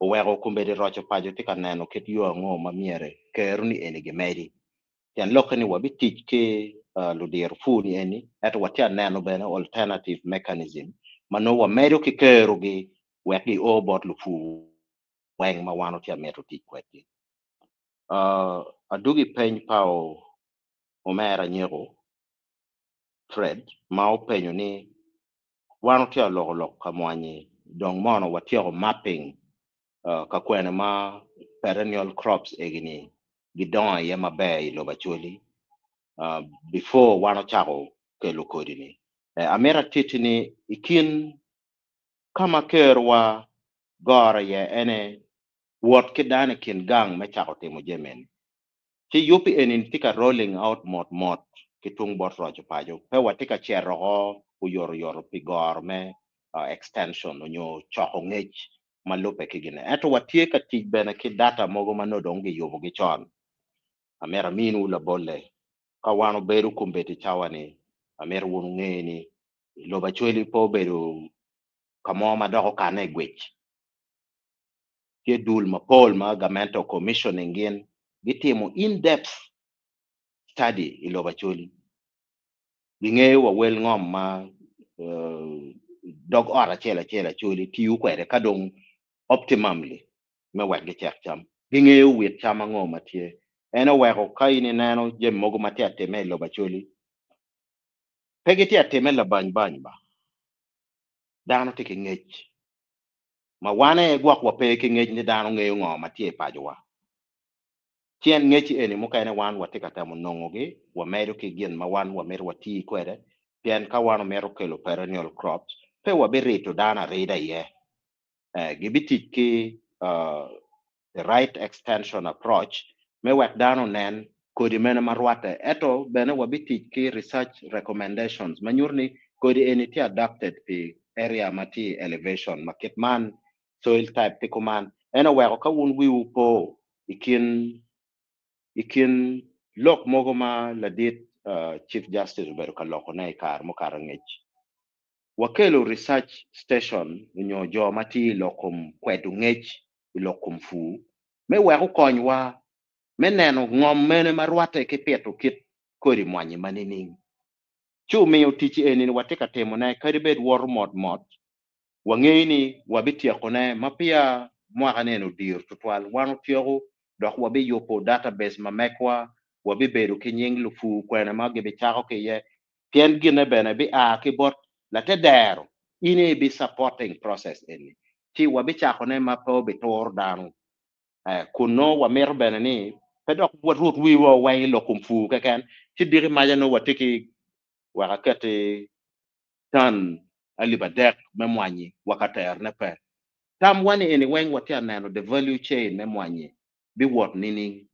oweko kombeddi roco paco tye ka neno kit yo ango ma myere kero ni eni gimedi pien lokke ni wabitic ki ludiro pur ni eni ento watye ka neno bene alternative mechanism ma nongo wamedo ki kerogi wek gio bot lupur weng ma wan watye ka mito tic kwedgi. Adugi peny pa omera Nyeko Fred ma openyo ni wan watye ka loko lok ka mwanyi dong mono watyeko mapping ka kwene ma perennial crops egi-ni gidongo iye maber i lobo Acholi before wan ocako kelo kodi-ni. Amito atiti ni i kin ka ma kerowa goro iye ene wot ki dano i kin gang me cako timo jami-ni. Ci yub eni tye ka rolling out mot mot ki tung bot roco paco pe watye ka cito oko oyotoyot pi goro me extension onyo coko ngec ma lubbe ki gine. Ento watye ka tic bene ki data mogo ma nongo dong giyubogi con. Amito aminiwu labolle ka wan obedo kombeddi cawa-ni amito wun wunge ni lobo Acholi pe obedo ka mo ma dok okane i gwec. Tye dul mapol ma gamente commissioning gin gitimo in-depth study i lobo Acholi. Gingeyo wa wel ngom ma dog ot acel acel Acholi tiyo kwede ka dong optimumly me wek gicek cam. Gingeyo wit cam ango ma tye. En oweko ka in ineno jami mogo ma tye atime i lobo Acholi pe gitye atime labany bany ba. Dano tye ki ngec ma wan aye gwok wape ki ngec ni dano ngeyo ngo ma tye i pacowa. Cien ngec eni mukene wan watye ka temo nongogi wamedo ki gin ma wan wamito wati kwede pien ka wan omito kelo perennial crops pe wabirito dano arida iye. Gibitic ki the right extension approach me wek dano onen kodi mene ma rwatte ento bene wabitic ki research recommendations ma nyuto ni kodi eni tye adapted pi area ma tye i elevation ma kit man soil type tye kuman en oweko ka wun wiwu po i kin lok mogo ma ladit Chief Justice obedo ka lokone i kare mukato angec wakelo research station onyo jo ma tye i lok kom kwedo ngec i lok kom pur. me wek okonywa me neno ngom mene ma rwatte ki pito kit kodi mwanyi ma nining. Ci omiyo tic eni-ni watye ka timone kadi bed woto mot mot, wangeyo ni wabityekone ma peya mwaka-ni eni odiro tutwal. Wan otyeko dok wabiyubo database ma megwa, wabibedo ki nying lupur kwene ma gibicako ki iye, pien ginne bene bia ki bot latedero, in aye ibi supporting process eni, ci wabicakone ma pe obituro dano. Kun nongo wamito bene ni pe dok warut wiwa weng i lok kom pur keken, ci diki maca nongo watye ki wek aketi tan 3000 me mwanyi wa ka terone pe. Tamwa ni eni weng watye ka neno the value chain me mwanyi biwot nining?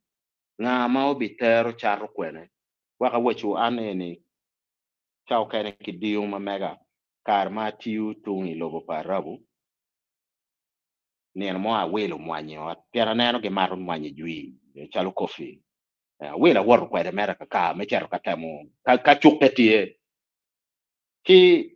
Nga ma obitero cato kwene? Wek awacwu an eni ca okene ki diyo ma mega kare ma atiyo tung i lobo pa Arabu, nino mo awilo mwanyi i ot pien aneno gimato mwanyi jwi calo kofi. Awilo awoto kwede mere kaka me cito ka temo ka cukke tye. Ci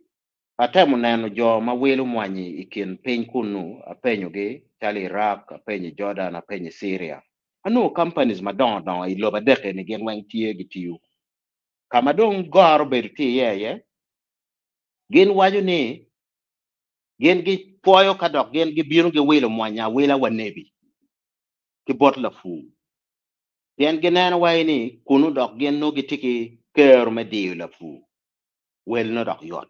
atemo neno jo ma wilo mwanyi i kin piny kunnu, apenyogi calo Iraq, apenyo i Jordan, apenyo i Syria. Anongo companies madongo dongo i lobo adek-ni gin weng tye gitiyo. Ka ma dong goro obedo tye iye aye, gin waco ni Gin gipwoyo ka dok gin gibino giwilo mwanya awila wa nebi ki bot lapur, pien gineno wai ni kunu dok gin nongo gitye ki kero me diyo lapur, wel nongo dok yot.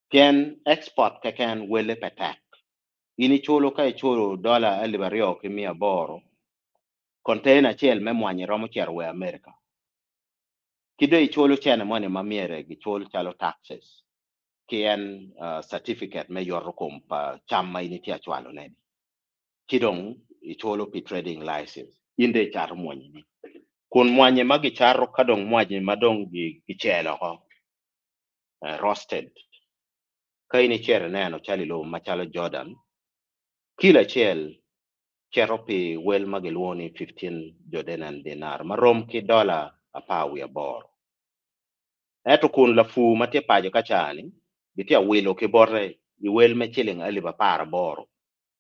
Pien export keken welle pe tek. In iculo ka iculo dola 2800, container acel me mwanyi romo cito wa i America. Ki dong iculo cene moni ma myero gicul calo taxes. ki en certificate me yoto kom pa cam ma in itye acwalo ne ni ci dong iculo pi trading license in dong icato mwanyi ni kun mwanye ma gicato ka dong mwanyi ma dong gicelo oko roasted ka in icito ineno calo i lobo macalo Jordan kilo acel cito pi wel ma gilwongo ni 15 Jordanian dinar ma rom ki dola 18. Ento kun lapur ma tye paco ka ca-ni gitye ka wilo ki bote i wel me ciling 18,000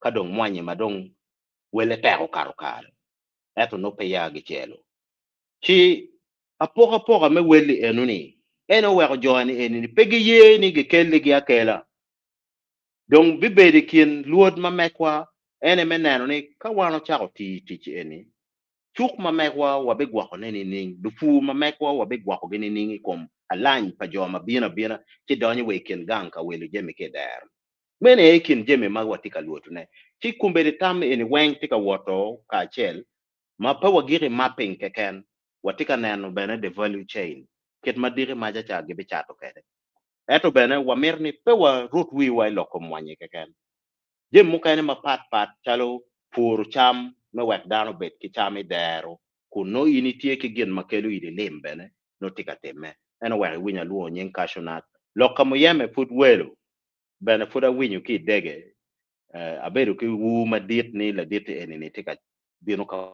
ka dong mwanyi ma dong wele tek okato kare ento nongo peya gicelo. Ci apokapoka me wel-li eno-ni en oweko jo-ni eni-ni pe giye ni gikelligi akela. Dong bibedo i kin lwod ma mekwa ene me neno ni ka wan ocako tiyo tic eni, Cuk ma megwa wabigwokone nining? Lupur ma megwa wabigwokogi nining i kom alany pa jo ma bino abina ci donyo wa i kin gang ka wilo jami ki i dero? Meno aye i kin jami ma watye ka lwotone. Ci kombeddi tam eni weng tye ka woto kacel ma pe wagiko i mapping keken, watye ka neno bene the value chain, kit ma diki maca ca gibicato kwede. Ento bene wamito ni pe warut wiwa i lok kom mwanyi keken. Jami mukene mapat pat calo puro cam me wek dano obed ki cam i dero kun nongo in itye ki gin ma kelo in ilim bene nongo tye ka timme. En oweko iwinyo alwongo nying cashew nut. Lok ka muyeme pud welo bene pud awinyo ki i dege. Abedo ki ur madit ni ladit eni-ni tye ka bino ka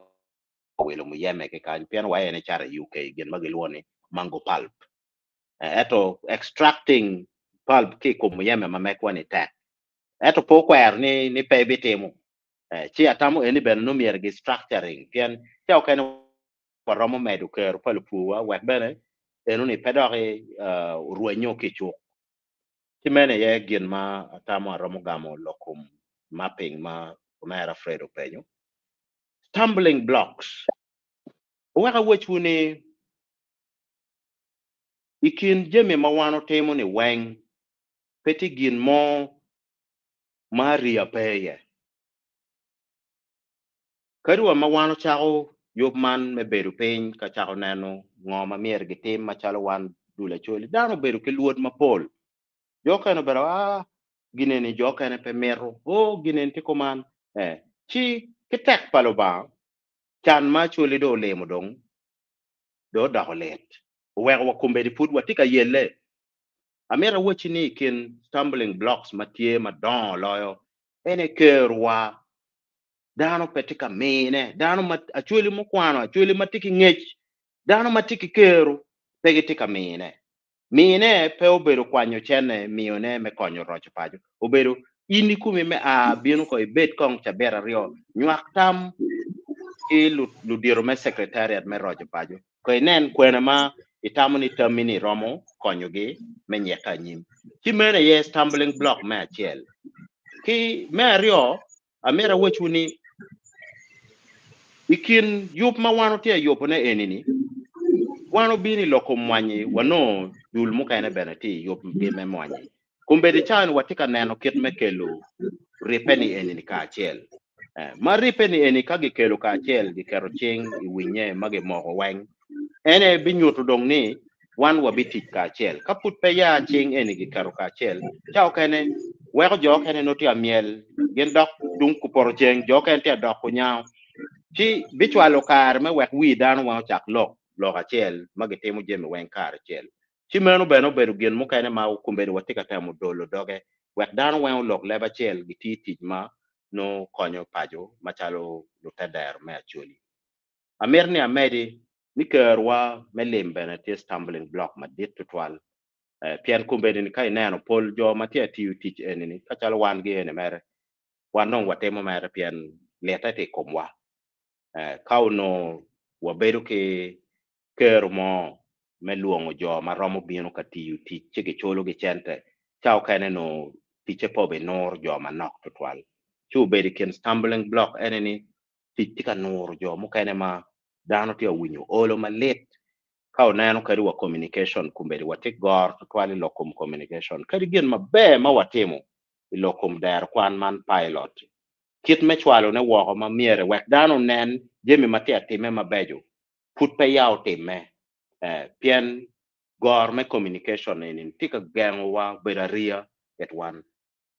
wilo muyeme ki kany pien wa en ecato i UK gin ma gilwongo ni mango pulp. Ento extracting pulp ki i kom muyeme ma megwa-ni tek. Ento pe okwero ni ni pe ebitimo. Eh, ci atamo eni bene nongo myero gi structuring pien ca okene waromo medo kero pa lupurwa wek bene eno-ni pe doki uh, orwenyo ki i cuk. Ci meno aye gin ma atamo aromo gamo lok kom mapping ma omera Fred openyo. Stumbling blocks. Oweko awacwu ni i kin jami ma wan otimo ni weng pe tye gin mo ma ariya pe iye. Kadi wa ma wan ocako yub man me bedo piny ka cako neno ngo ma myero gitim macalo wan dul Acholi, dano obedo ki lwod mapol. Jo okene obedo ah gin eni jo okene pe mito, oh gin eni tye kuman. Eh, ci ki tek pa Lubanga, can ma Acholi dong olimo dong dong odoko lit. Oweko wa kombeddi pud watye ka yelle. Amito awacci ni i kin stumbling blocks ma tye madongo loyo en aye kerowa. Dano pe tye ka mine. Dano ma acwali mukwano, acwali ma tye ki ngec, dano ma tye ki kero pe gitye ka mine. Mine pe obedo kwanyo cene miyone me konyo roco paco. Obedo in ikomi me a bino ko ibed kong cabit aryo, nywak tam. Ki ludito me secretariat me roco paco ko inen kwene ma itamo ni tammi ni romo konyogi me nyeke anyim. Ci meno aye stumbling block me acel. Ki me aryo, amito awacwu ni i kin yub ma wan watye ka yubone eni-ni, wan wabino i lok kom mwanyi, wanongo dul mukene bene tye i yubgi me mwanyi. Kombeddi cawa-ni watye ka neno kit me kelo ribbe-ni eni-ni kacel. Ma ribbe-ni eni ka gikelo kacel, giketo cing i winye ma gimoko weng, en aye binyuto dong ni wan wabitic kacel. Ka pud pe ya cing eni giketo kacel, ca okene weko jo okene nongo tye ka myel, gin dok tung kupoto ceng, jo okene tye ka dok kunyango. Ci bicwalo kare me wek wi dano weng ocak lok lok acel ma gitimo jami weng kare acel. Ci meno bene obedo gin mukene ma kombeddi watye ka temo dolo doge wek dano weng olok leb acel giti tic ma nongo konyo paco macalo lutedero me Acholi. Amito ni amedi ni kerwa me lim bene tye stumbling block madit tutwal pien kombeddi ni ka ineno pol jo ma tye ka tiyo tic eni ni ka calo wan gi eni mere wan dong watimo mere pien lite tye i komwa. Ka onongo wabedo ki kero mo me lwongo jo ma romo bino ka tiyo tic ci giculogi cente, ca okene nongo ticce pe obinuro jo manok tutwal. Ci obedo i kin stumbling block ene ni tic tye ka nuro jo mukene ma dano tye ka winyo olo malit ka oneno kadi wa communication kombeddi watye goro tutwal i lok kom communication kadi gin maber ma watimo i lok kom dero kwan man pilot kit me cwalone woko ma myero wek dano onen jami ma tye ka timme mabeco pud pe ya otimme pien goro me communication eni tye ka gengowa obedo ariya it wan.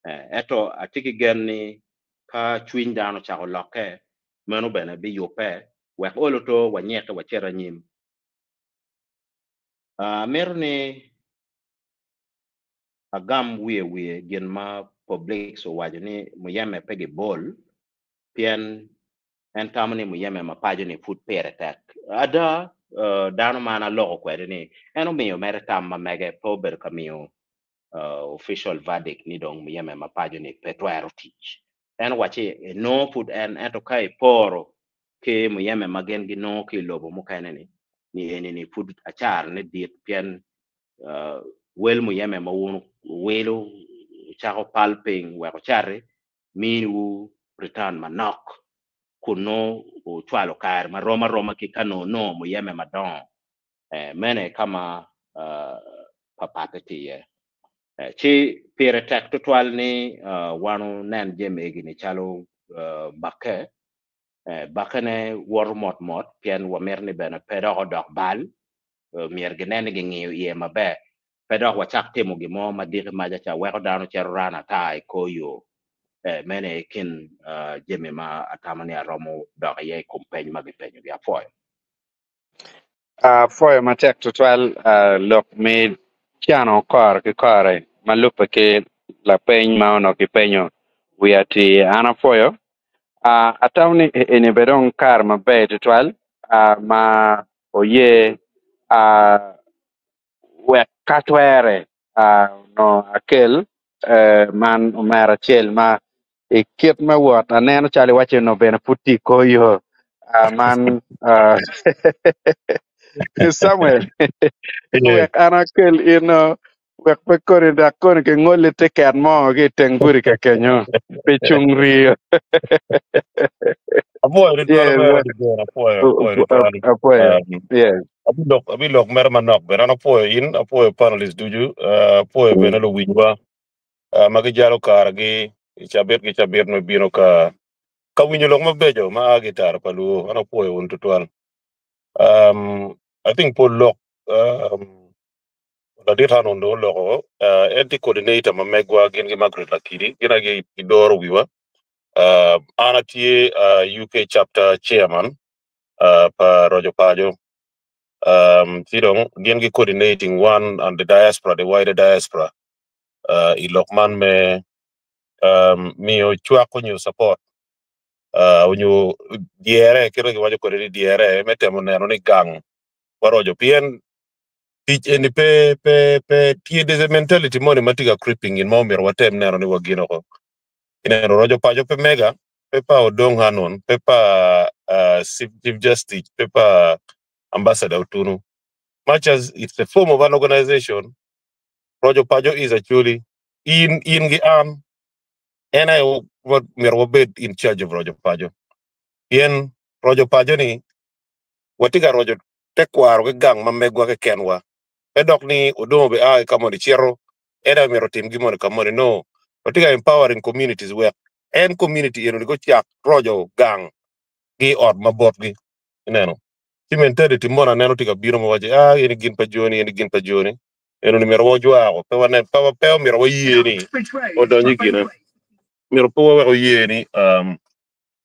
Ento atye ki gen ni ka cwiny dano ocako lokke, meno bene biyubbe wek olo to wanyeke wacit anyim. Amito ni agam wiye wiye gin ma Publix owaco ni muyeme pe gibol pien en tamo ni muyeme ma paco-ni pud pire tek. Ada, dano ma an aloko kwede-ni en omiyo mere tam ma mege, pe obedo ka miyo official verdict ni dong muyeme ma paco-ni pe twero tic. En owacci enongo pud en, ento ka iporo ki muyeme ma gin ginongo ki i lobo mukene-ni, ni eni-ni pud acarane dit pien wel muyeme ma wun wuwilo wucako pulping wek wucati miniwu return manok kun nongo wucwalo kare ma rom aroma ki ka nongo wunongo muyeme madongo. Meno aye ka ma papatte tye iye. Ci pire tek tutwal ni wan wunen jami egi-ni calo bakke. Bakkene woto motmot pien wamito ni bene pe dok odok bal. Myero ginen ni gingiyo iye maber pe dok wacak timo gin mo ma diki maca ca weko dano cito ran ata i kor yo. Meno aye kin jami ma atamo ni aromo dok iye i kom peny ma gipenyogi. Apwoyo. Apwoyo matek tutwal lok me cano kore ki kore ma lubbe ki lapeny ma onongo kipenyo wiya atir. An apwoyo. Atamo ni eni bene dong kare maber tutwal ma oye wek ka twere onongo akel man omera acel ma i kit me wot aneno calo iwaco ni onongo bene pud tye i kor yo man Samuel wek an akel in wek pe koni dok koni kingoli tiket mo ki i teng gudi ka kenyo pi cung rio. Apwoyo tutwal Yes, omera Dibor, apwoyo, apwoyo tutwal. apwoyo. Yes. Abilok, abilok mere manok bene. An apwoyo in, apwoyo panelist ducu, apwoyo bene luwinywa ma gijalo karegi i cabit ki cabit me bino ka ka winyo lok mabeco ma a ki i tara pa luo. An apwoyo wun tutwal. I think pol lok ladit Hanon dong oloko, en tye coordinator ma megwa gin ki Margaret Lakidi, gin aye gidoro wiwa. An atye UK chapter chairman pa Roco Paco. Ci dong gin gi coordinating one and the diaspora, the wider diaspora i lok man me miyo cwak onyo support onyo dyere kit ma giwaco kwede ni dyere me temo neno ni gang waroco pien tic eni pe pe pe tye there's a mentality moni ma tye ka creeping in ma omyero watem neno ni wagino ko. Ineno roco paco pe mega. Pe pa Odong Hanon, pe pa Chief Justice, pe pa Ambassador Otunu. Much as it's a form of an organization, Rojo Pajo is actually in in gi an en aye myero wabed in charge of Rojo Pajo. Pien Rojo Pajo ni watye ka roco tekwaro ki gang ma megwa kekenwa. Pe dok ni Odong obi a ki ka moni cito en aye myero otim gin moni ka moni. No, watye ka empowering communities wek en community eno ni gucak roco gang ki i ot ma botgi. Ineno? Ci mentality moni aneno tye ka bino ma waco ah eni gin pa joni, eni gin pa joni. Eno ni myero wajwako, pe wane, pe, pe omyero waye ni odony i gine. Myero pe wawek oye ni um,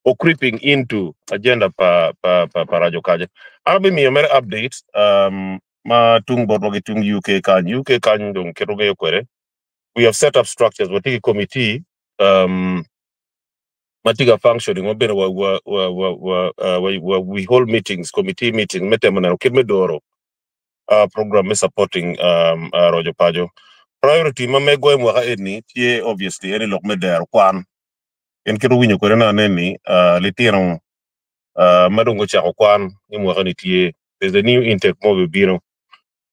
o creeping into agenda pa pa pa, pa rajo kaja. An abimiyo mere update um, ma tung botwa ki tung UK kany. UK kany dong kit ongeyo kwede. We have set up structures. Watye ki committee um, ma tye ka functioning ma bene wa, wa, wa, wa, wa, uh, wa, wa, we hold meetings, committee meeting me temo neno kit me doro uh, program me supporting um, uh, rojo pajo. Priority ma megwa i mwaka eni tye obviously eni lok me dero kwan. En kit owinyo kwede na aneni uh, litino uh, ma dong gucako kwan i mwaka ni tye. There's a new intake mo bibino.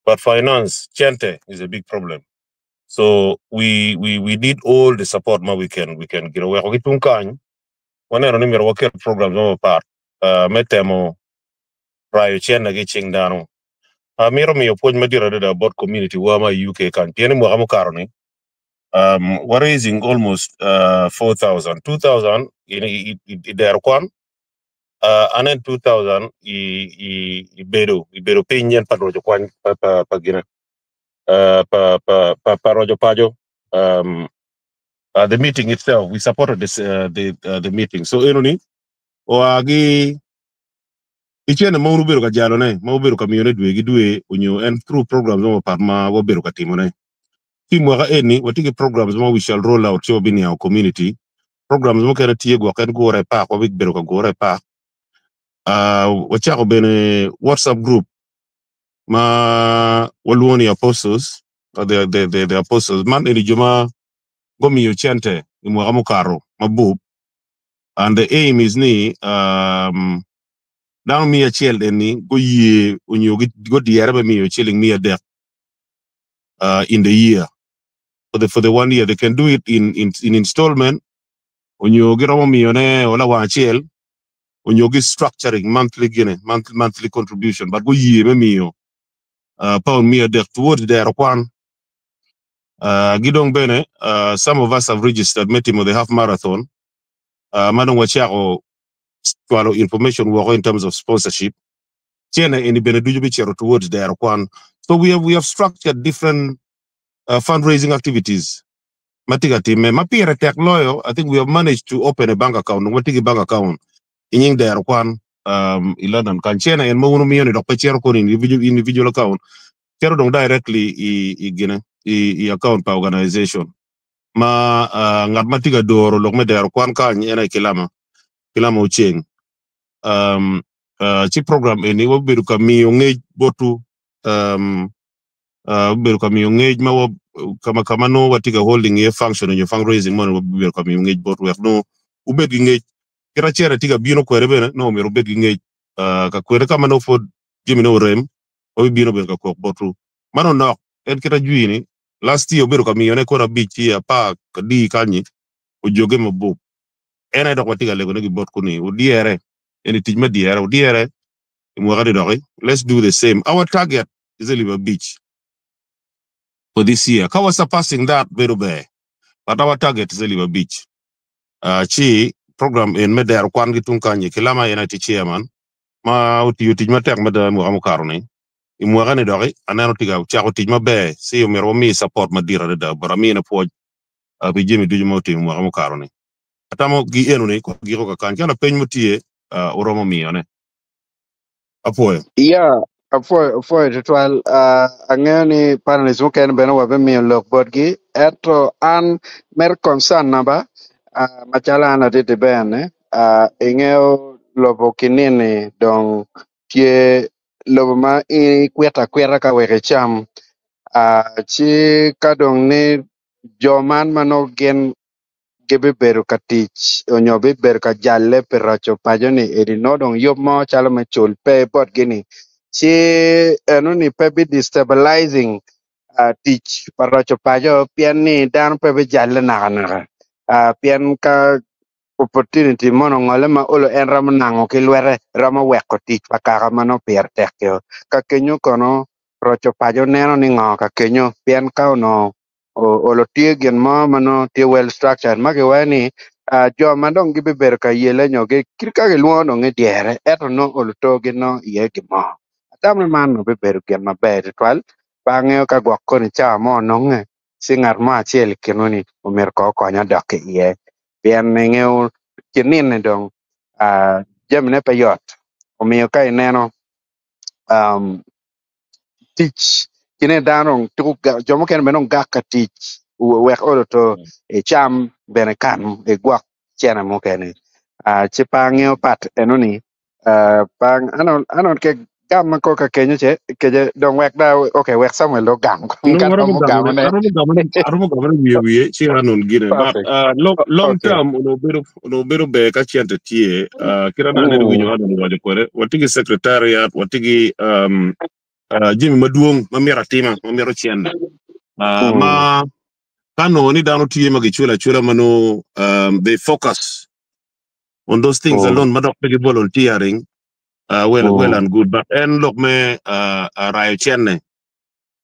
But finance, cente is a big problem. So we we we need all the support ma we can we can get. Weko ki tung kany waneno ni myero waket programs mo mapat uh, me temo rayo cene ki cing dano. Amito miyo pwony madit adada bot community wa ma i UK kany pien i mwaka mukato ni um, wa raising almost 4,000 2,000 i, i, i, i dero kwan uh, and then 2,000 i, i, i bedo i bedo piny yen pa roco kwan pa, pa, pa gine uh, pa, pa, pa, pa roco paco um, the meeting itself we supported this, the, the meeting so eno ni oa gi icene ma un ubedo ka jalone ma ubedo ka miyone dwe ki dwe onyo en through programs mo mapat ma wabedo ka timone ki mwaka eni watye ki programs ma we shall roll out ci wabiniango community programs mukene tye gwok en gure i park wabibedo ka gure i park uh, wacako bene WhatsApp group ma walwongo ni apostles the, the, the, the apostles man eni jo ma gumiyo cente i mwaka mukato mabup and the aim is ni um, dano 100 eni guye onyo gudyere me miyo ciling 300 in the year for the one year they can do it in in, in installment onyo giromo miyone ola wang acel onyo gi structuring monthly gine monthly, monthly contribution but guye me miyo pound 300 towards dero kwan gidong bene some of us have registered me timo the half marathon ma dong wacako cwalo information woko in terms of sponsorship cene eni bene ducu bicito towards dero kwan so we have, we have structured different fundraising activities ma tye ka time ma pire tek loyo I think we have managed to open a bank account watye ki bank account i nying dero kwan um, i London kan cene en ma wun umiyo ni dok pe cito koni individual, individual account cito dong directly i, i gine i, i account pa organization ma ngat ma tye ka doro lok me dero kwan kany en aye kilama kilama oceng um, ci program eni wabedo ka miyo ngec botu um, wabedo ka miyo ngec ma wa, kama kama no watye ka holding iye function onyo fundraising moni wabedo ka miyo ngec bot wek no ubed gi ngec kit acel tye ka bino kwede bene no myero ubed gi ngec ka kwede kama no pud jami ne orem wabibino bedo ka kok botu mano nok en kit ajwi ni last year obedo ka miyone kono abic ci apar kadi kanyi ojoge mabup en aye dok watye ka legone gi bot kuni udyere eni tic me dyere udyere i mwaka ni doki let's do the same our target is alip abic for this year ka wa surpassing that bedo ber but our target is alip abic ci program en me dero kwan ki tung kanyi kilama en aye tye chairman ma otiyo tic matek mada i mwaka mukato ni i mwaka ni doki aneno tye ka cako tic maber ci omyero wami support madit adada but amine pwoc pi jami ducu ma otimo i mwaka mukato ni atamo gi eno ni ko giko kakany ka lapeny mo tye uromo miyone apwoyo Ya, apwoyo apwoyo tutwal. Angeyo ni panelists mukene bene wabimiyo lok botgi. Ento an mere concern na ba macalo an atiti bene ingeyo lobo kinini dong tye lobo ma ikwito akwita ka wek icam. Ci ka dong ni jo man ma nongo gin gibibedo ka tic onyo bibedo ka jalle pi roco paco ni eni nongo dong yub mo calo me cul pe botgi ni ci enoni pe bi destabilizing tic pa roco paco pien ni dano pe bijalle nakanaka pien ka opportunity mono ongole ma olo en romo nango ki lwete romo weko tic pa kaka ma nongo pire tek-ki ka kenyo kono roco paco neno ni ngo ka kenyo pien ka onongo olo tye gin mo ma nongo tye well structured ma kiwaco ni jo ma dong gibibedo ka yele nyo kit ka gilwongo dong idyere ento nongo olo togi nongo iye gin mo atamo ni man bibedo gin maber tutwal pe angeyo ka gwok koni cawa mo ononge ci ngat mo acel i kinwu-ni omyero ko okonya dok ki iye pien ingeyo kinine dong jamine pe yot omiyo ka ineno tic kine dano dong tuko jo mukene bene dong gak ka tic wek olo to ecam bene kan egwok cene mukene ci pe angeyo pat enoni pe aneno ke gam ma ko ka kenyo ce keje dong wek da okay wek Samuel dong ogam No, ka aromo romo gamone, gamone aromo gamone, aromo gamone wiye wiye ci anon gine. But perfect long long okay term ono bedo ono bedo ber ka cente tye. Kit ma aneno winyo anon owaco kwede, watye ki secretariat, watye ki jami madwong ma myero atima, ma mito cente. Ma ka nongo ni dano tye ma giculo acula ma nongo they focus on those things alone ma dok pe gi volunteering well well and good but en lok me rayo cene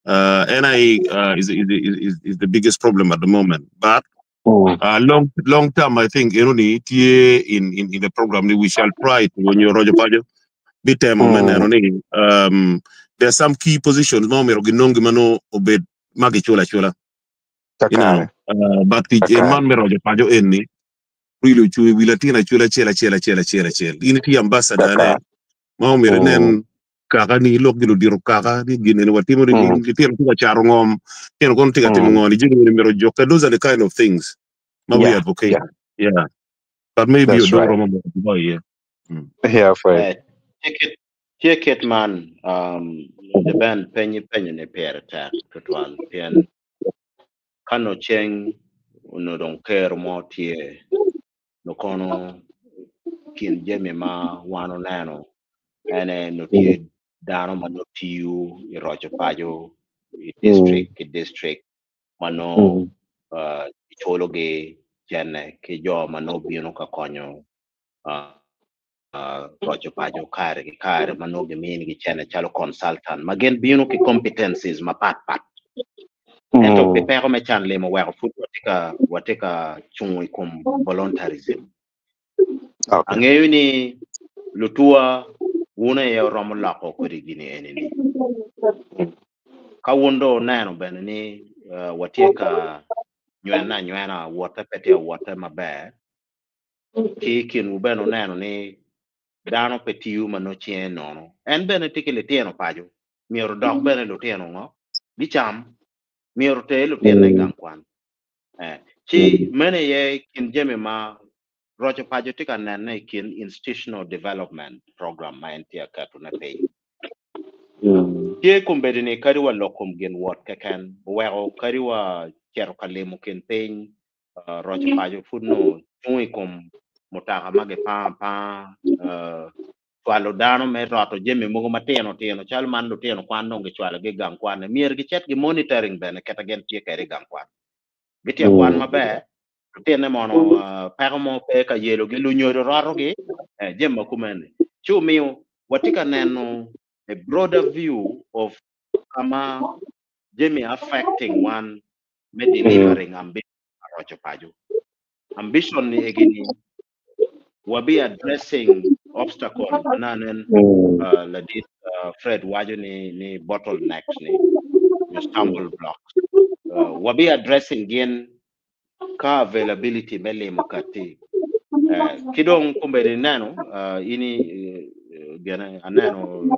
NIA is the biggest problem at the moment but long long term I think eno ni tye in the program ni we shall try to onyo roco paco bitemo me neno ni there are some key positions ma omyero ginongi ma nongo obed ma giculo acula you know kakare but tic en kakare man me roco paco en-ni really ocung i wi latin acula acel acel acel acel acel in itye ambassador ne kakare ma omyero inen kaka ni lok gi ludito kaka ni gin eni watimo ni litino tye ka cato ngom litino kono tye ka timo ngo ni jami eni myero ojukke. Those are the kind of things ma we advocate. Yeah, but maybe That's odong right. romo moko bo iye. Yeah, Fred. Tye kit man the ben penyi penyo ni pire tek tutwal pien ka no ceng ono dong kero mo tye no kono kin jami ma wan oneno ene no tye dano ma no tiyo i roco paco i district ki district ma no iculogi cene ki jo ma no bino ka konyo roco paco kare ki kare ma nongo giminigi cene calo consultant ma gin bino ki competencies mapat pat ento pi peko me can limo weko pud watye ka watye ka cungo i kom voluntarism. Angeyo ni lutua wun aye oromo loko kodi gini eni ni ka wun dong wuneno bene ni watye ka nywene anywena wote pe tye awote maber ki i kinwu bene wuneno ni dano pe tiyo ma nongo cinge nono en bene tye ki litino paco myero dok bene lutino ngo gicam myero oter lutinone i gang kwan ci meno aye kin jami ma roco paco tye ka nene i kin institutional development program ma en tye ka ketone piny. Tye kombeddi ni kadi wa lok kom gin wot keken oweko kadi wa cito ka limo kin piny roco paco pud nongo cung i kom mutoka ma gipango apanga cwalo dano me roto jami mogo matino tino calo man lutino kwan dong gicwalogi i gang kwan myero gicit gi monitoring bene kit ma gin tye kwede i gang kwan gitye ka kwan maber lutine mono peko mo pe ka yelogi lunyodo rotogi jami ma kumene ci omiyo watye ka neno a broader view of kama jami affecting one me delivering ambition pa roco paco. Ambition ni egini wabi addressing obstacle ma nanen ladit Fred waco ni bottlenecks ni nyo stumble blocks. Wabi addressing gin ka availability me limo kati. Ki dong kombeddi ineno ini gene aneno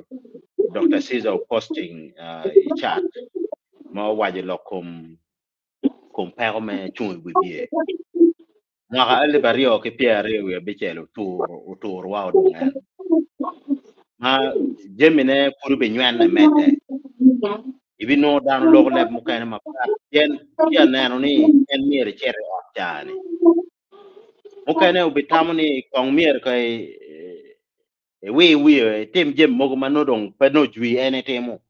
Dr. Caesar posting i chat ma owaco lok kom peko me cung i wi bye. Mwaka 2026 oturo wa odong en. Ma jamine pud obinywene medde. Ibinongo dano loko leb mukene mapat pien tye aneno ni en myero icit i ot caa-ni. Mukene obitamo ni kong myero ka iwi wiye itim jami mogo ma nongo dong pe nongo jwi en itimo.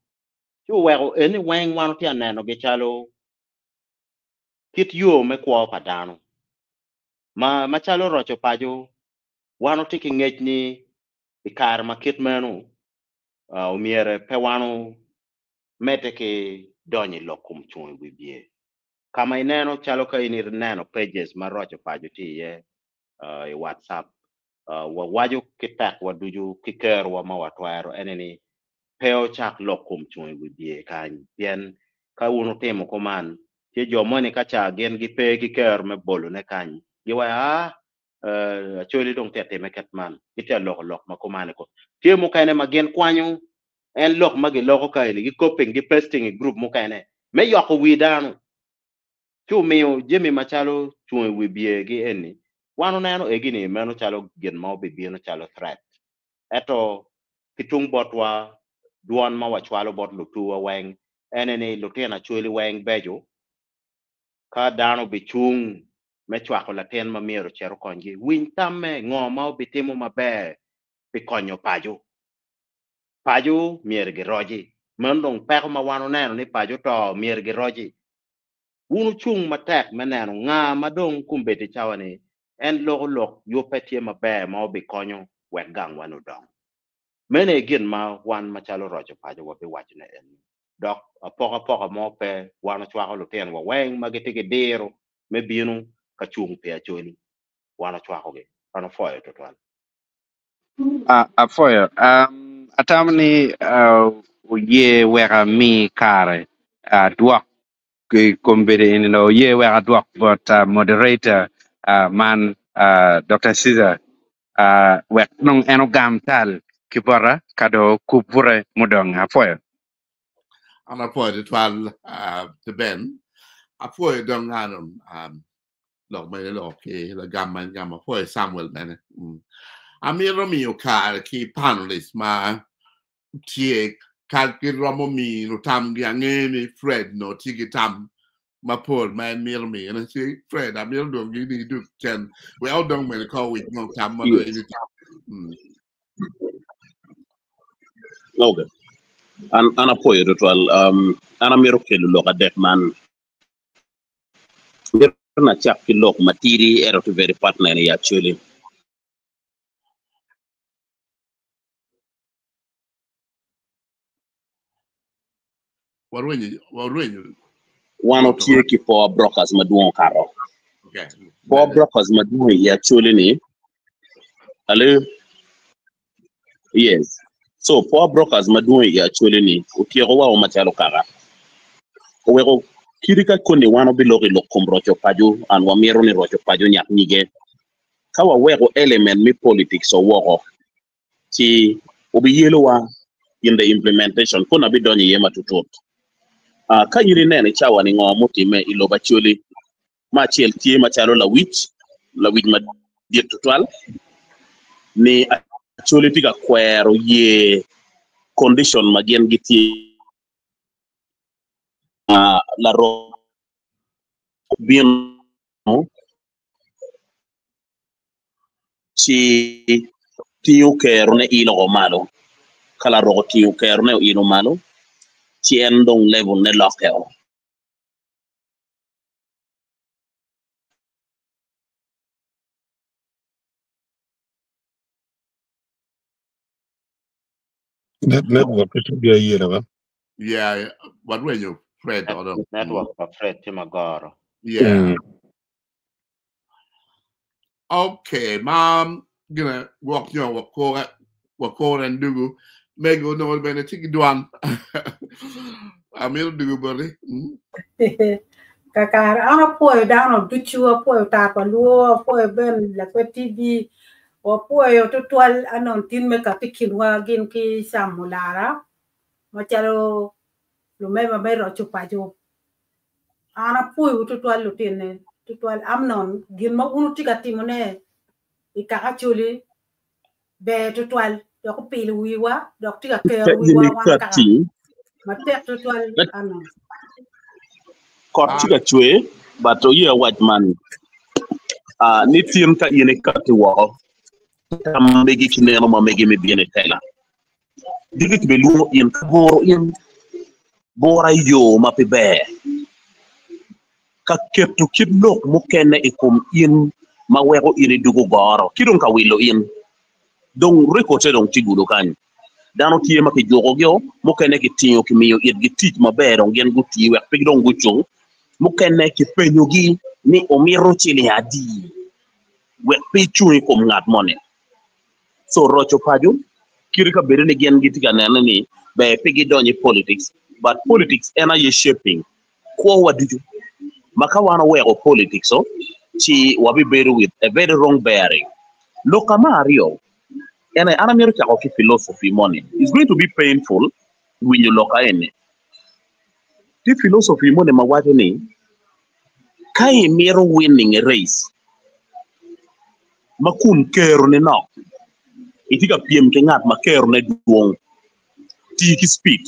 Ci oweko eni weng wan watye ka nenogi calo kit yo me kwo pa dano. Ma macalo roco paco, wan watye ki ngec ni i kare ma kit meno omyere pe wan omedde ki donyo i lok kom cung i wi bye. Ka ma ineno calo ka in ineno pages ma roco paco tye iye i WhatsApp, wawaco ki tekwa ducu ki kerowa ma watwero ene ni pe ocak lok kom cung i wi bye kany pien ka wun wutimo kuman tye jo moni ka ca gin gipe ki kero me bolone kany giwaco aa Acholi dong tye atime kit man gitye aloko lok ma kuman i kom tye mukene ma gin kwanyo en lok ma giloko ka eni gi copying gi pasting i group mukene me yoko wi dano ci omiyo jami macalo cung i wi bye gi eni wan oneno egi ni meno calo gin ma obibino calo threat ento ki tung botwa dwon ma wacwalo bot lutuwa weng ene ni lutino Acholi weng beco ka dano obicung me cwako latin ma myero ocit okonygi, winy tamme ngo ma obitimo maber pi konyo paco. Paco myero giroci. Meno dong peko ma wan oneno ni paco oto myero giroci. Wun wucung matek me neno nga ma dong kombeddi cawa-ni en loko lok yubbe tye maber ma obikonyo wek gangwa-ni odong. Meno aye gin ma wan macalo roco paco wabiwacone eni. Dok apokapoka mo pe, wan ocwako lutinowa weng ma gitye ki diro me bino ka cung pi Acholi. Wan ocwakogi. Wan opwoyo twatwal. Apwoyo. Atamo ni oye wek ami kare adwok i kombeddi eni dong oye wek adwok bot moderator man Dokta Caesar wek dong en ogam tal ki bota ka dong okub bute mudong. Apwoyo. An apwoyo tutwal Ben. Apwoyo dong lok ma iloko ki lagam ma igamo. Apwoyo Samuel bene. Amito miyo kare ki panelist ma tye ka giromo mino tamgi. Angeyo ni Fred nongo tye ki tam mapol ma en mito mine. Ci Fred, amito dwongi ni idug cen wek odong bene kor wic nong tam ma nongo in itamo. Okay. An an apwoyo tutwal. An amito kelo lok adek man. Mito ni acak ki lok matidi ento tye very pertinent i Acholi. Warwenyo, warwenyo. Wan watye ki power brokers madwong okato. Okay. Power brokers madwong i Acholi ni, hello? Yes. So power brokers madwong i Acholi ni otyeko wa o macalo kaka. Oweko kadi ka koni wan obiloko i lok kom roco paco and wamito ni roco paco nyak nyige. Ka waweko element me politics o woko ci obiyelowa in the implementation kono abidonyo iye matutut. Ah, ka in ineno i cawa ni ngo mutime i lobo Acholi ma acel tye macalo lawic, lawic madit tutwal, ni Acholi tye ka kwero ye condition ma gin gitye larok bino ci tingo kerone ilo malo. Ka larok otingo kerone oilo malo, ci en dong level ne lokke o. Network ki tye ayela ba. Yeah, warwenyo Fred oro. Network pa Fred tye magoro. Yeah. Okay, ma gina gwok nyo wakore wakore ndugu mego onongo bene tye ki dwan. Amito dugu boti. Kakare an apwoyo dano ducu, apwoyo tar pa luo, apwoyo Ben Lakwed TV, wapwoyo tutwal anon tin me kati kinwa gin ki Sam Olara macalo lumema me roco paco. An apwoyowu tutwal lutine, tutwal Amnon gin ma wun wutye ka timone i kaka Acholi ber tutwal dok opilo wiwa dok tye ka kero wiwa wan kaka matek tutwal Amnon. Kot tye ka cwer but oye awac man. Ni tin ka in ikatti woko, tam ma megi ki neno ma megi me bino i tela. Diki kibilwongo in ka guro in bura i yo ma pe ber, ka keto kit lok mukene i kom in ma weko in idwogo goro ki dong ka wilo in. Dong rekotte dong tye gudo kany. Dano tye ma kijukogi-o, mukene kitingo kimiyo itgi tic maber dong gin gutii wek pe dong gucung, mukene kipenyogi ni omito ciling adi wek pe icung i kom ngat moni. So roco paco kite ka bedo ni gin gitye ka nene ni ber pe gidony i politics but politics en aye shaping kwowa ducu ma ka wan oweko politics o ci wabibedo with a very wrong bearing. Lok ka me aryo en aye an amito cako ki philosophy moni it's going to be painful winyo lok eni. Tye philosophy moni ma waco ni ka imito winning a race ma kun keroni nok, itye ka pyem ki ngat ma kerone dwong, ti ki speed.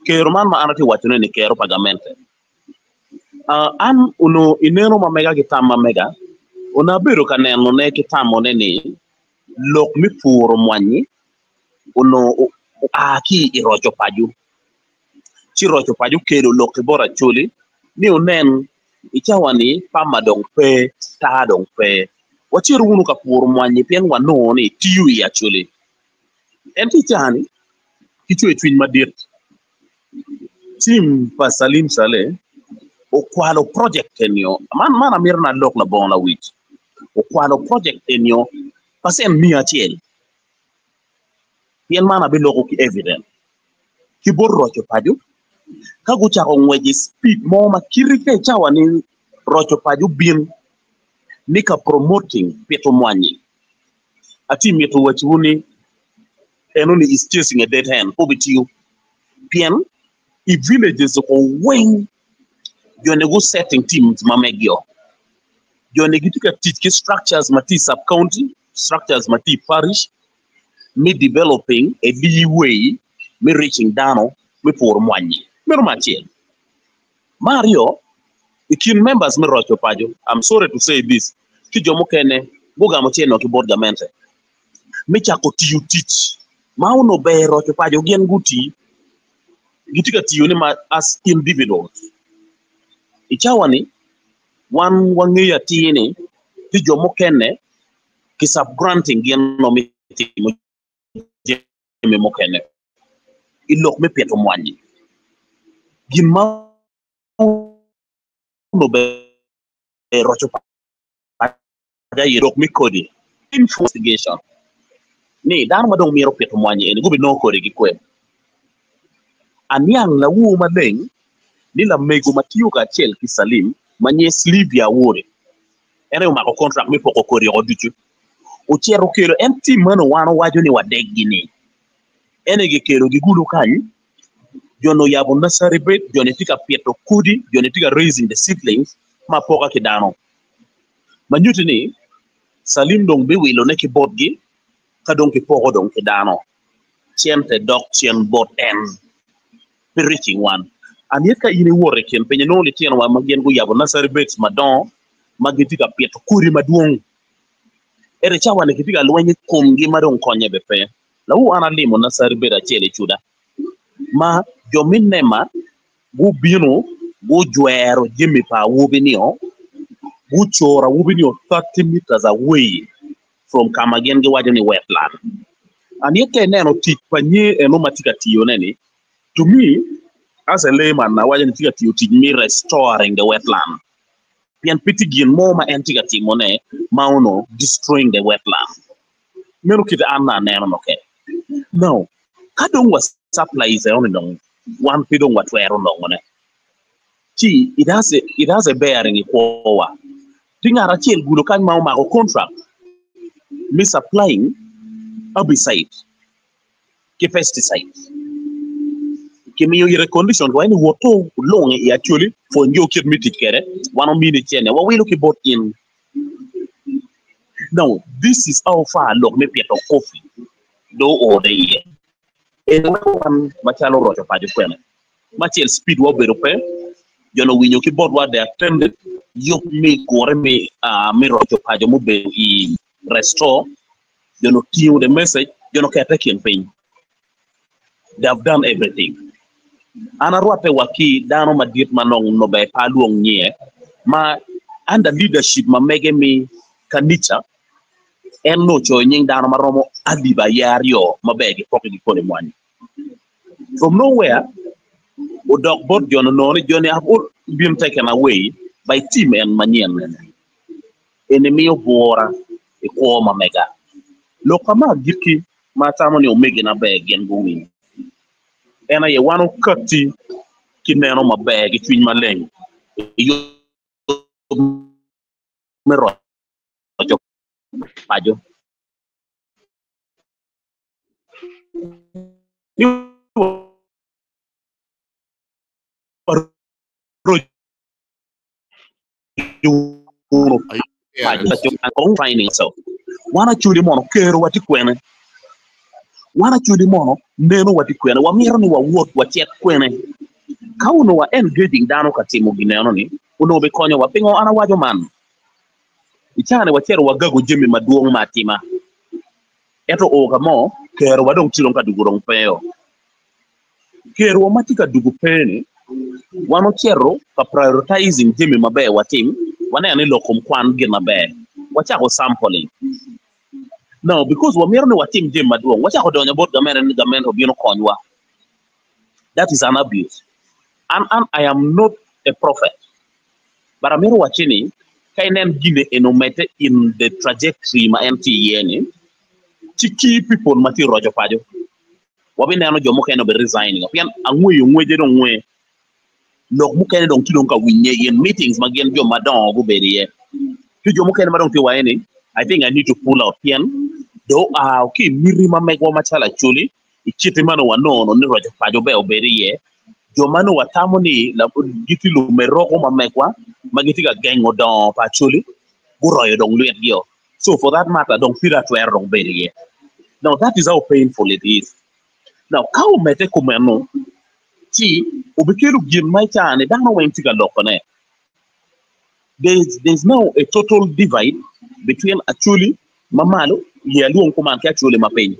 Kero man ma an atye ka wacone-ni kero pa gamente. An onongo i neno ma mega ki tam ma mega, onongo abedo ka nenone ki tamone ni lok me puro mwanyi onongo oa ki i roco paco. Ci roco paco okelo lok ki bot Acholi ni onen i cawa-ni pama dong pe, taa dong pe. Wacito wunu ka puro mwanyi pien wanongo ni tiyo i Acholi. Ento i cawa-ni ki cwercwiny madit, tim pa Salim Saleh okwalo project enio, man man amito ni alok labongo lawic, okwalo project enio pacent 100 pien man abiloko ki evidence. Ki bot roco paco, ka gucako ngwec i speed mo ma kiti ka i cawa ni roco paco bin ni ka promoting pito mwanyi. Atye mito waciwu ni eno ni is chasing a dead hen pe obitiyo pien i villages oko weng joni gu setting teams ma megio. Joni gitye ka tic ki structures ma tye i sub county, structures ma tye i parish me developing a leeway me reaching dano me puro mwanyi. Meno me acel. Me aryo, i kin members me roco paco, I'm sorry to say this, ki jo mukene gugamo cente ki bot gamente me cako tiyo tic ma onongo ber roco paco gin guti, gitye ka tiyone ma as individuals. I cawa ni wan wangeyo atir ni tye jo mukene ki sub granting gin onongo me timo jami mukene i lok me pito mwanyi. Gin ma onongo ber roco paco aye lok me kodi investigation ni dano ma dong mito pito mwanyi eni gubinongo kodi ki kwe. Aniang lawu maleng ni lamego ma tiyo kacel ki Salim ma nyinge Sylvia Awori en aye omako kontrak me poko kodi oko ducu. Ocito okelo en tim meno wan owaco ni wadeggi ni en aye gikelo gigulu kany jo ni oyabo nursery bed jo ni tye ka pito kodi jo ni tye ka raising the seedlings ma apoka ki dano ma nyutti ni Salim dong biwilone ki botgi ka dong kipoko dong ki dano cente dok cen bot en pe reaching one and yet ka in iwoto i kin piny inongo litinowa ma gin guyabo nursery beds madongo ma gitye ka pito kodi madwong ento i cawa-ni kitye ka lweny i komgi ma dong konye bene pe. Lawu an alimo nursery bed acel i Cuda ma jo me nema gubino gujwero jami pa awobi-nio gucoro awobi-nio 30 meters away from ka ma gin giwaco ni wetland. And yet ka ineno tic pa nyer eno ma tye ka tiyone-ni, to me as a layman awaco ni tye ka tiyo tic me restoring the wetland pien pe tye gin mo ma en tye ka timone ma onongo destroying the wetland. Meno kit an ma aneno no kene. Now, ka dong wa supplies eno ni dong wan pe dong watwero nongone, ci it has a, it has a bearing i kwowa. Tye ngat acel gudo kany ma omako contract me supplying herbicide ki pesticide. Kimiyo ite condition wa ni woto lunge i Acholi pwony jo kit me tic kwede wan omini cene wawilo ki bot in. Now this is how far lok me pito coffee do oode iye. Eni weko wan macalo roco paco kwene macel speed wa obedo pe, jo ni owinyo ki botwa they attended. Yub me gure me me roco paco mubedo i Restore, jo-nu otingo the message, jo-nu okete i kin piny. They have done everything. An arwatte wa ki dano madit ma nongo nongo ber pe alwong nyinge ma under leadership ma mege me kanica en nongo ocoyo nying dano ma romo alip aye aryo ma ber gipoki ki kodi mwanyi. From nowhere odok bot jo-ni onongo ni jo-ni have all been taken away by team en manyen ene. Eni miyo bwura i kwo ma mega. Lok ma agikki ma atamo ni omegina ber gin guwiny en aye wan okatti ki neno maber ki cwiny maleng i yub me roco paco. Ni waroco paco. Wan acholi mono kerowa tye kwene? Wan acholi mono nenowa tye kwene? Wamito ni wawot wacit kwene? Ka onongo wa engaging dano ka timo gin enoni, onongo bikonyowa. Pingo an awaco man? I caa-ni wacito wagago jami madwong me atima, ento oo ka mo kerowa dong tye dong ka dugo dong pe-o. Kerowa ma tye ka dugo pe-ni, wan ocito ka prioritizing jami maber watim, waneno ni lok kom kwan gin maber, wacako sampling. Now because wamito ni watim jami madwong, wacako donyo bot gamente ni gamente obin okonywa. That is an abuse. An an I am not a prophet. But amito wacci ni ka inen gine eni omedde in the trajectory ma en tye iye ni, ci key people ma tye roco paco wabineno jo mukene obi resigning pien angweyo ngwece dong ngwe lok mukene dong tye dong ka winye in meetings ma gin jo madongo gubedo iye ki jo mukene ma dong tye waye ni I think I need to pull out pien dong oa ki i miti ma megwa macalo Acholi i kite ma nongo wanono ni roco paco ber obed iye jo ma nongo watamo ni gitye lumeroko ma megwa ma gitye ka gengo dongo pa Acholi guroyo dong lwitgio. So for that matter dong pira twero dong bedo iye. Now that is how painful it is. Now ka omedde kumeno ci obikelo gin ma i caa-ni dano weng tye ka lokone. There is, there is now a total divide between Acholi ma malo ye alwong kuman ki Acholi ma piny.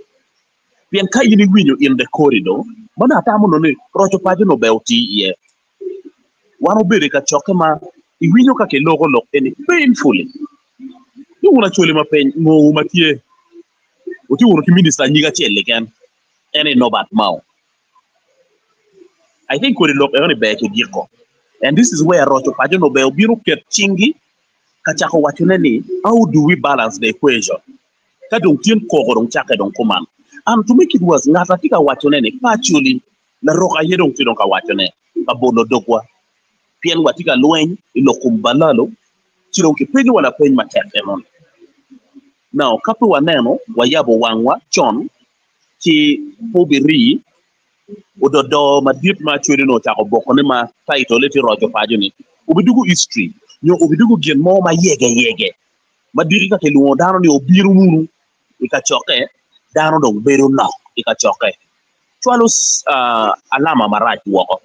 Pien ka in iwinyo in the corridor, ma nongo atamo nongo ni roco paco nongo ber oti iye. Wan obedo i kacokke ma iwinyo ka kiloko lok eni painfully. Ni wun Acholi ma piny, ngo ma tye? Wutye wunu ki minista nyig acel keken, en aye Norbert Mao. I think kodi lok enoni ber kigiko. And this is where roco paco nongo ber obino oket cingi ka cako wacone ni how do we balance the equation? Ka dong tyen koko dong cakke dong kuman. And to make it worse, ngat atye ka wacone ni pe Acholi, larok aye dong tye dong ka wacone ka bolo dogwa. Pien watye ka lweny i lok kom balalo, ci dong kipenyowa lapeny matek enoni. Now, ka pe waneno, wayabo wangwa con, ci pe obirii. Ododo madit ma Acholi onongo ocako bokone ma title tye roco paco-ni, obidugo history nyo obidugo gin mo ma yege yege. Ma diki ka kilwongo dano ni obino wunu i kacokke, dano dong bedo nok i kacokke. Cwalo alama marac woko.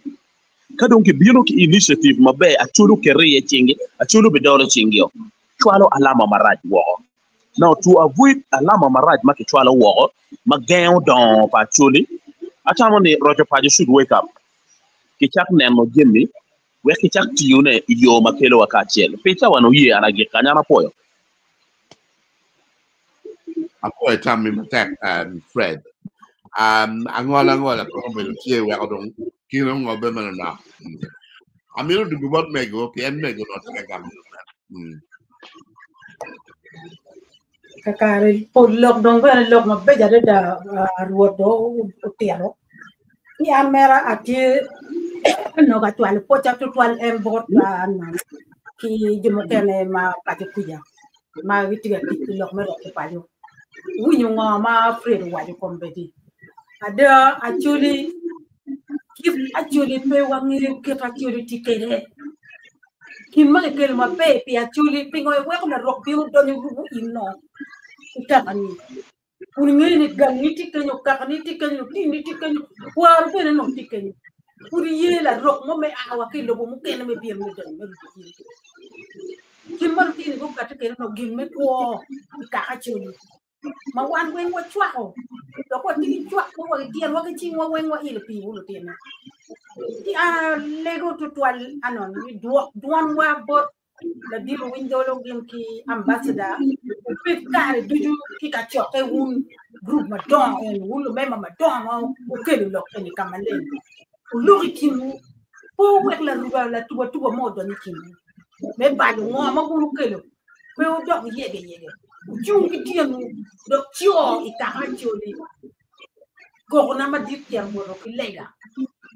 Ka dong kibino ki initiative maber, Acholi oketo iye cingi, Acholi obidolo cingio. Cwalo alama marac woko. Now to avoid alama marac ma kicwalo woko ma gengo dongo pa Acholi, atamo ni roco paco should wake up. Kicak neno jami wek kicak tiyone i yo ma kelowa kacel. Pi cawa ni oye an agik kany, an apwoyo. Apwoyo tammi matek Fred. Angola angola pe obedo tye weko dong kine ongobbe manonok. Amito dugo bot mego pien mego onongo tye ka gamo lok. Kakare pol lok dong bene lok mabeco adada Rwot dong otito. Ki an mera atye onongo acwalo pwoca tutwal en bot ki jo mukene ma paco kuca ma gitye ka tic ki lok me roco paco. Winyo ngo ma Fred owaco kombeddi. Ada Acholi kit Acholi pe wangeyo kit Acholi tye kwede. Gin ma kikelo maber pi Acholi pingo iweko larok bino donyo ruko in no ki kakani. Kun ingeyo ni gangi tye kenyo, kakani tye kenyo, lutini tye kenyo, kwaro bene nongo tye kenyo. Pud iye larok mo me a wa ki i lobo mukene me bino me donyo me ruko in. Kit ma lutini gukati kwede onongo gin me kwo i kaka Acholi ma wan weng wacwako dok watye ki cwak ma wa ki tyenwa ki cingwa weng wailo piwu lutino. Ci an alego tutwal anon ni dwok dwonwa bot ladit Owiny Dolo gin ki ambassador obed kare ducu ki kacokke wun group madongo eni wun lumemba madongo ma wukelo lok eni ka maleng wulok i kinwu pe wuwek laruba latubatuba mo odony i kinwu me balo ngo ma wun wukelo pe wudok yege yege wucung ki tyenwu dok co i kaka Acholi kokona madit tyen woto ki lega.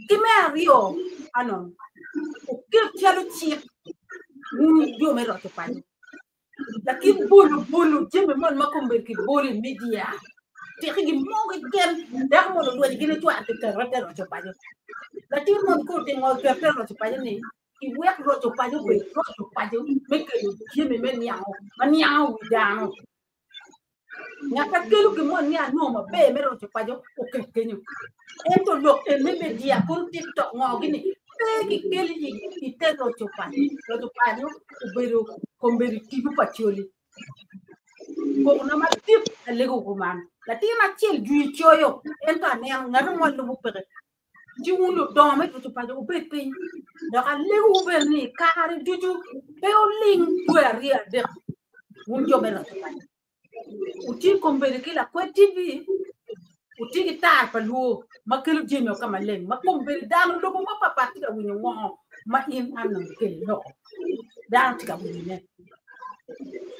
Ki me aryo, anon, wuket calo cik wun jo me roco paco. Lakin bolo bolo jami moni ma kombeddi kibolo i media tiki gin mo keken dako mono olwenyo gin ecwaro kiketo te roco paco. Latin moni ka otimo oketo te roco paco ni iwek roco paco obed roco paco me kelo jami me niango ma niango wi dano. Ngat a kelo gin moni ni anongo maber me roco paco oket kenyo. Ento lok en me media kono tiktok ngo gini pe kikelo i te roco paco. Roco paco obedo kombedo tipo pa coli. Koko na madit alego kuman. Latin acel jwi coyo ento aneno ngat mo lubo peke. Ci wun ludongo me roco paco wubed piny dok alegowu bene ni kare ducu pe wuling dwe aryo adek wun jo me roco paco. Wuti kombeddi ki lakwed TV, wuti ki tar pa luo ma kelo jami ka maleng ma kombeddi dano lobo mapapat tye ka winyo ngo ma in anong ikelo iloko dano tye ka winyone.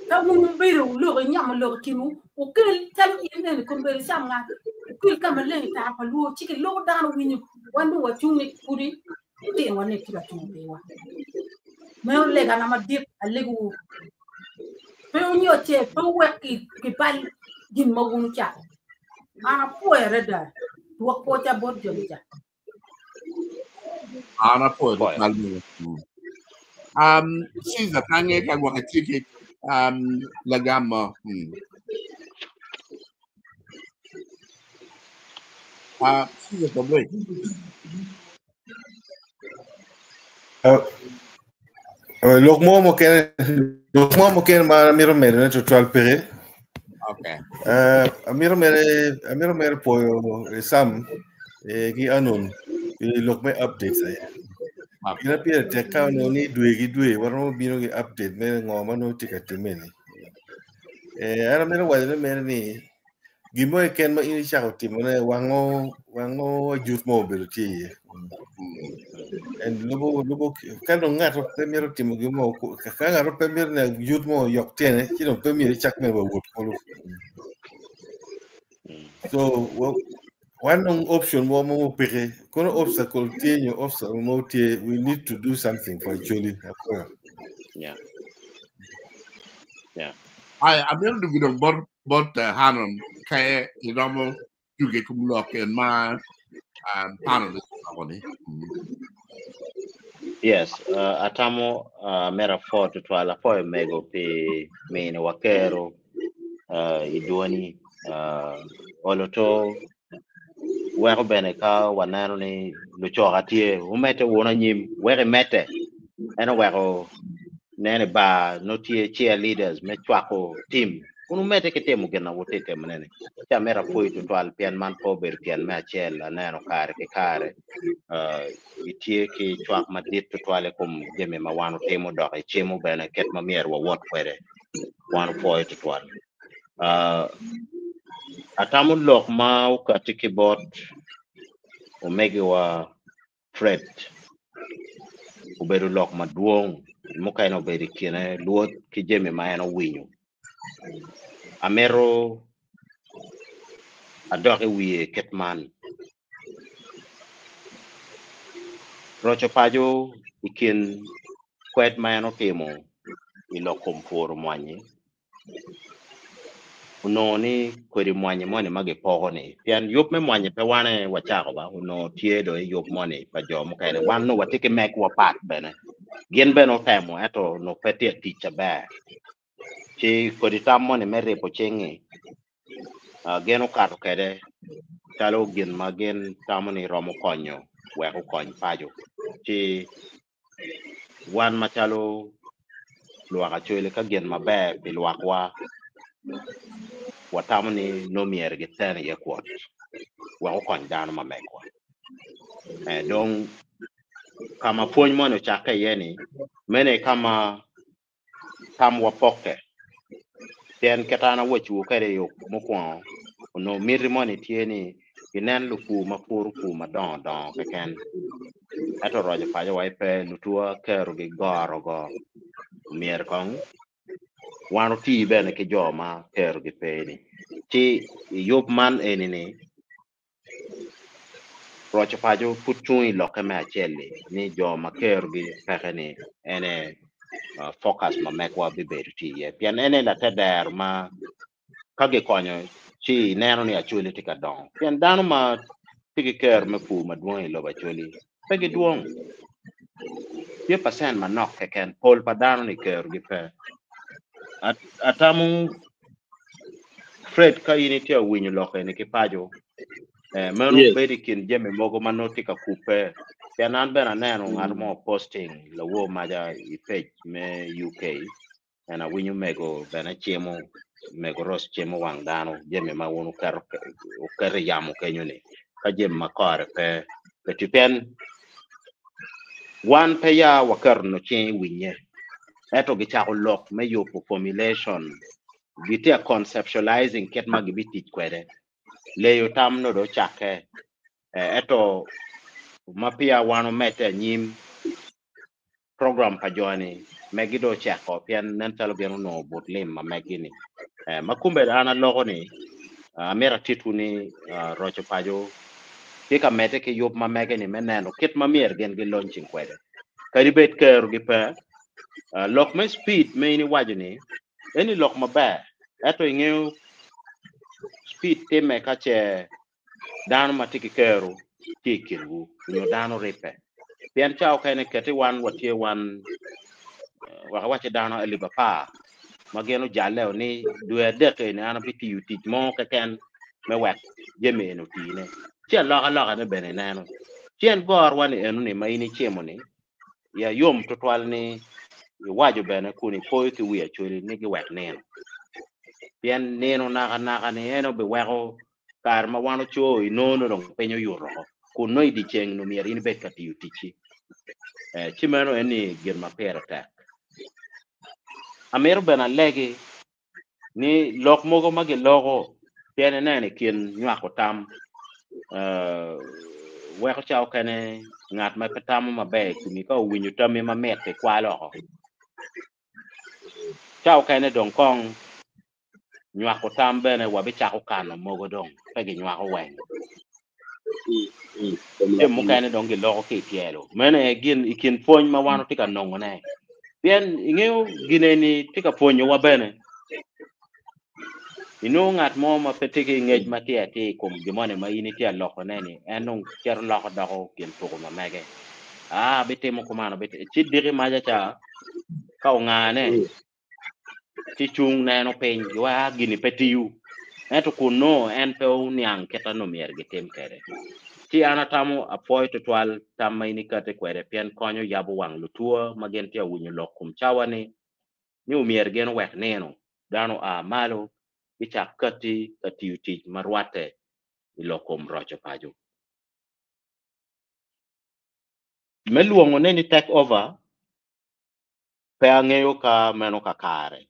Ka wun wubedo wuloko inyamo lok i kinwu wukel calo in eni kombeddi icam ngat wukel ka maleng i tar pa luo ci kiloko dano winyo wan dong wacung ni pudi litinowa ni tye ka cung piwa. Meno legana madit alegowu pe wunyoce pe wuwek kibal gin ma wun wucako. An apwoyo adada dwok pwoca bot joni ca. An apwoyo tutwal bene. Caesar pe angeyo ka gwok itye ki lagam mo. Caesar Tobwe. Lok mo mukene lok mo mukene ma amito medone tutwal peke. Okay. Amito mere amito mere pwoyo Sam ki Anon pi lok me updates aye. Gin pire tek ka onongo ni dwe ki dwe waromo bino ki update me ngo ma nongo tye ka timme ni. An amito waco ne mere ni gin mo keken ma in icako timone wango wango ajut mo obedo tye iye. En lubo lubo ka dong ng'ato pe mito timo gin mo ka ng'ato pe mito ni ajut mo oyok tyene ci dong pe myero icak mere wa wot kulu. So wan dong option mo mo peke kono obstacle tye nyo obstacle mo tye we need to do something for Acholi. Yeah. Yeah. Ai, amito dugu dong bot bot Hanon ka iromo tuge kum lok en ma panelist loko ni. Yes, atamo mera apwo tutwal apwoyo mego pi mini wa kero i dwoni olo to weko bene ka waneno ni lucoka tye wumedde wun anyim wek imedde en oweko nene bar nongo tye cheerleaders me cwako team kun wumedde ki timo gin na wutye ka timone ni ci amito apwoyi tutwal pien man pe obedo tyen me acel aneno kare ki kare itye ki cwak madit tutwal i kom jami ma wan otimo dok icimo bene kit ma myero wawot kwede wan opwoyo tutwal. Atamo lok ma okati ki bot omegiwa Fred obedo lok madwong mukene obedo i kine lwod ki jami ma en owinyo. Amito adok i wiye kit man. Roco paco i kin kwed ma en otimo i lok kom puro mwanyi onongo ni kodi mwanyi moni ma gipoko-ni pien yub me mwanyi pe wan aye wacako ba onongo tye dong i yub moni pa jo mukene wan nongo watye ki megwa pat bene gin bene otemo ento onongo pe tye tic aber ci kodi tam moni me ribo cing-ngi gin okato kwede calo gin ma gin tamo ni romo konyo wek okony paco ci wan macalo lwak Acholi ka gin maber pi lwakwa watamo ni nongo myero giten iye kwot wek okony dano ma megwa. Dong ka ma pwony moni ocakke iye ni meno aye ka ma tamwa pokke pien kit an awacciwu kwede i yo mukwongo onongo miti moni tye ni ginen lupur ma puro pur madongo dongo keken ento roco paco wa pe lutuwa kerogi goro go myero kong wan oti bene ki jo ma kerogi pe ni ci i yub man eni ni Roco paco pud cung i lokke me acel-li ni jo ma kerogi peke ni ene focus ma megwa bibedo tye iye pien ene latedero ma ka gikonyo ci ineno ni Acholi tye ka dongo pien dano ma tye ki kero me pur madwong i lobo Acholi pe gidwong tye pacent manok keken pol pa dano ni kerogi pe. Atamo Fred ka in itye ka winyo lok eni ki paco, eh, meno Yes. bedo i kin jami mogo ma nongo tye ka kubbe. Pien an bene aneno ngat mo posting lawor maca i page me UK en awinyo mego bene cimo, mego Rose cimo wang dano jami ma wun wuketo wuketo i yamo kenyo ni ka jami ma kore pe pe tye pien wan pe ya waketo no cing i winye ento gicako lok me yubo formulation gitye ka conceptualizing kit ma gibitic kwede. Leyo tam nongo dong ocakke, ento ma peya wan omedde anyim, program pa jo-ni megi dong oceko pien nen calo gin onongo but lim ma megi-ni. Ma kombeddi an aloko ni, amito atitwu ni roco paco tye ka medde ki yub ma mege-ni me neno kit ma myero gin giloncing kwede. Kadi bed kerogi pe, lok me speed ma in iwaco-ni Eni lok maber, ento ingeyo speed timme ka ce dano ma tye ki kero tye i kinwu nyo dano ribbe. Pien ca okene keti wan watye wan wek awacci dano alip apar ma gin ojalle ni dwe adek eni an abitiyo tic mo keken me wek jami eni otine. Ci alokaloka-ne bene ineno. Ci en gorwa ni enoni ma in icimo-ni Iya yom tutwal ni iwaco bene kun ipoyo ki wi Acholi ni giwek nino. Pien nino nakanaka ni en obiweko kare ma wan oco inongo nongo dong piny oyuto oko kun nongo i dyeceng nongo myero in ibed ka tiyo ticci. Eh, ci meno en ni gin ma pire tek. Amito bene alegi ni lok mogo ma giloko pien ineno i kin nywako tam eh, weko ca okene ngat ma pe tamo maber i komi ka owinyo tammi mamit-ti kwalo oko. Ca okene dong kong nywako tam bene wabicako kano mogo dong pe ginywako weng. Jami mukene dong giloko ki i tyelo. Meno aye gin i kin pwony ma wan watye ka nongone. Pien ingeyo gin eni tye ka pwonyowa bene. Inongo ngat mo ma pe tye ki ngec ma tye atir i kom gin moni ma in itye ka lokone-ni, en dong cito loko doko gin tuko ma mege. Aa, abitimo kuman, abitimo, ci diki maca ca ka ongane, ci cung neno piny giwaco a gini pe tiyo ento kun nongo en pe oniang kit ma nongo myero gitim kwede. Ci an atamo apwoyo tutwal tam ma in ikati kwede pien konyo yabo wang lutwo ma gin tye ka winyo lok kom cawa ni ni omyero gin owek nino dano oa malo gicak kati ka tiyo tic ma rwatte i lok kom roco paco. Me lwongone ni take over Pe angeyo ka meno kakare,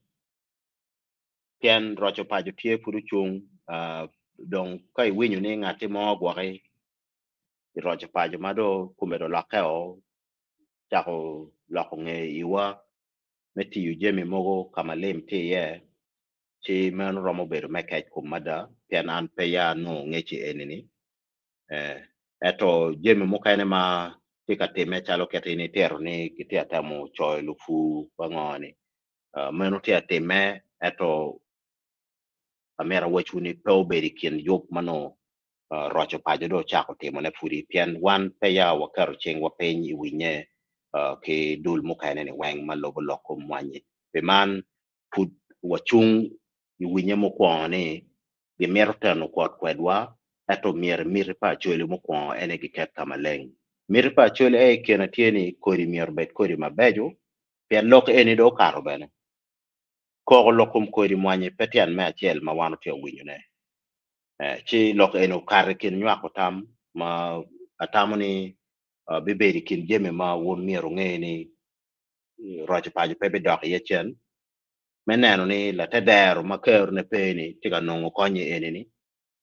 pien roco paco tye pud ocung, dong ka iwinyo ni ngatti mo gwoki i roco paco ma dong kome dong olokke o, cako loko nge iwa me tiyo jami mogo ka ma lim tye iye, ci meno romo bedo me kec kom mada pien an pe ya anongo ngecci eni-ni. Ento jami mukene ma tye ka timme calo kit in itito ni gitye ka temo coyo lupur pa ngo-ni, meno tye ka timme ento amito awacwu ni pe obedo i kin yub ma nongo roco paco dong ocako timone pudi pien wan peya waketo cingwa piny i winye ki dul mukene-ni weng ma lubo lok kom mwanyi. Pi man pud wacung i winye mukwongo ni gimito teno kwot kwedwa, ento myero miti pa Acholi mukwongo en aye giket ka maleng. Miti pa Acholi aye i kine tye ni kodi myero obed kodi mabeco, Pien lok eni dong okato bene. Koko lok kom kodi mwanyi pe tyen me acel ma wan watye ka winyone. Ci lok eni okato i kin nywako tam ma atamo ni bibedo i kin jami ma wun myero wunge ni roco paco pe bidok iye cen me neno ni latedero ma kerone pe-ni tye ka nongo kony i eni-ni,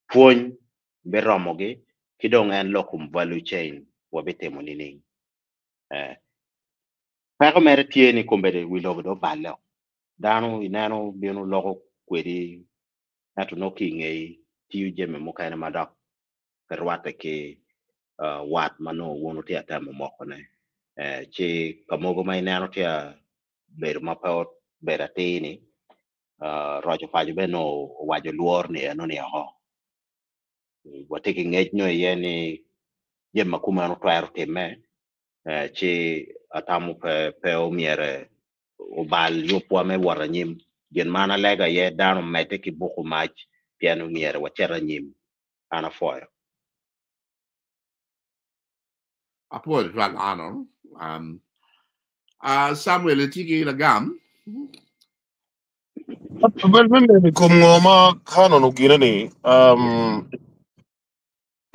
pwony biromogi ki dong en lok kom value chain wabitimo nining? Peko mere tye ni kombeddi wi lobo dong oballe o. Dano ineno bino loko kwedi ento nongo ki i ngeyi tiyo jami mukene ma dok pe rwatte ki wat ma nongo wun wutye ka temo mokone. Ci ka mogo ma ineno tye ka bedo ma pe obedo atir-ni, roco paco bene nongo owaco lworo ni eno-ni oko. Watye ki ngec nongo iye ni jami ma kumeno twero timme, ci atamo pe omyere obal yubwa me wot anyim. Gin ma an alego aye dano omedde ki buko mac pien omyere wacit anyim. An apwoyo. Apwoyo tutwal Arnold. Samuel itye ki lagam? Wel me medo i kom ngo ma Canon ogine ni,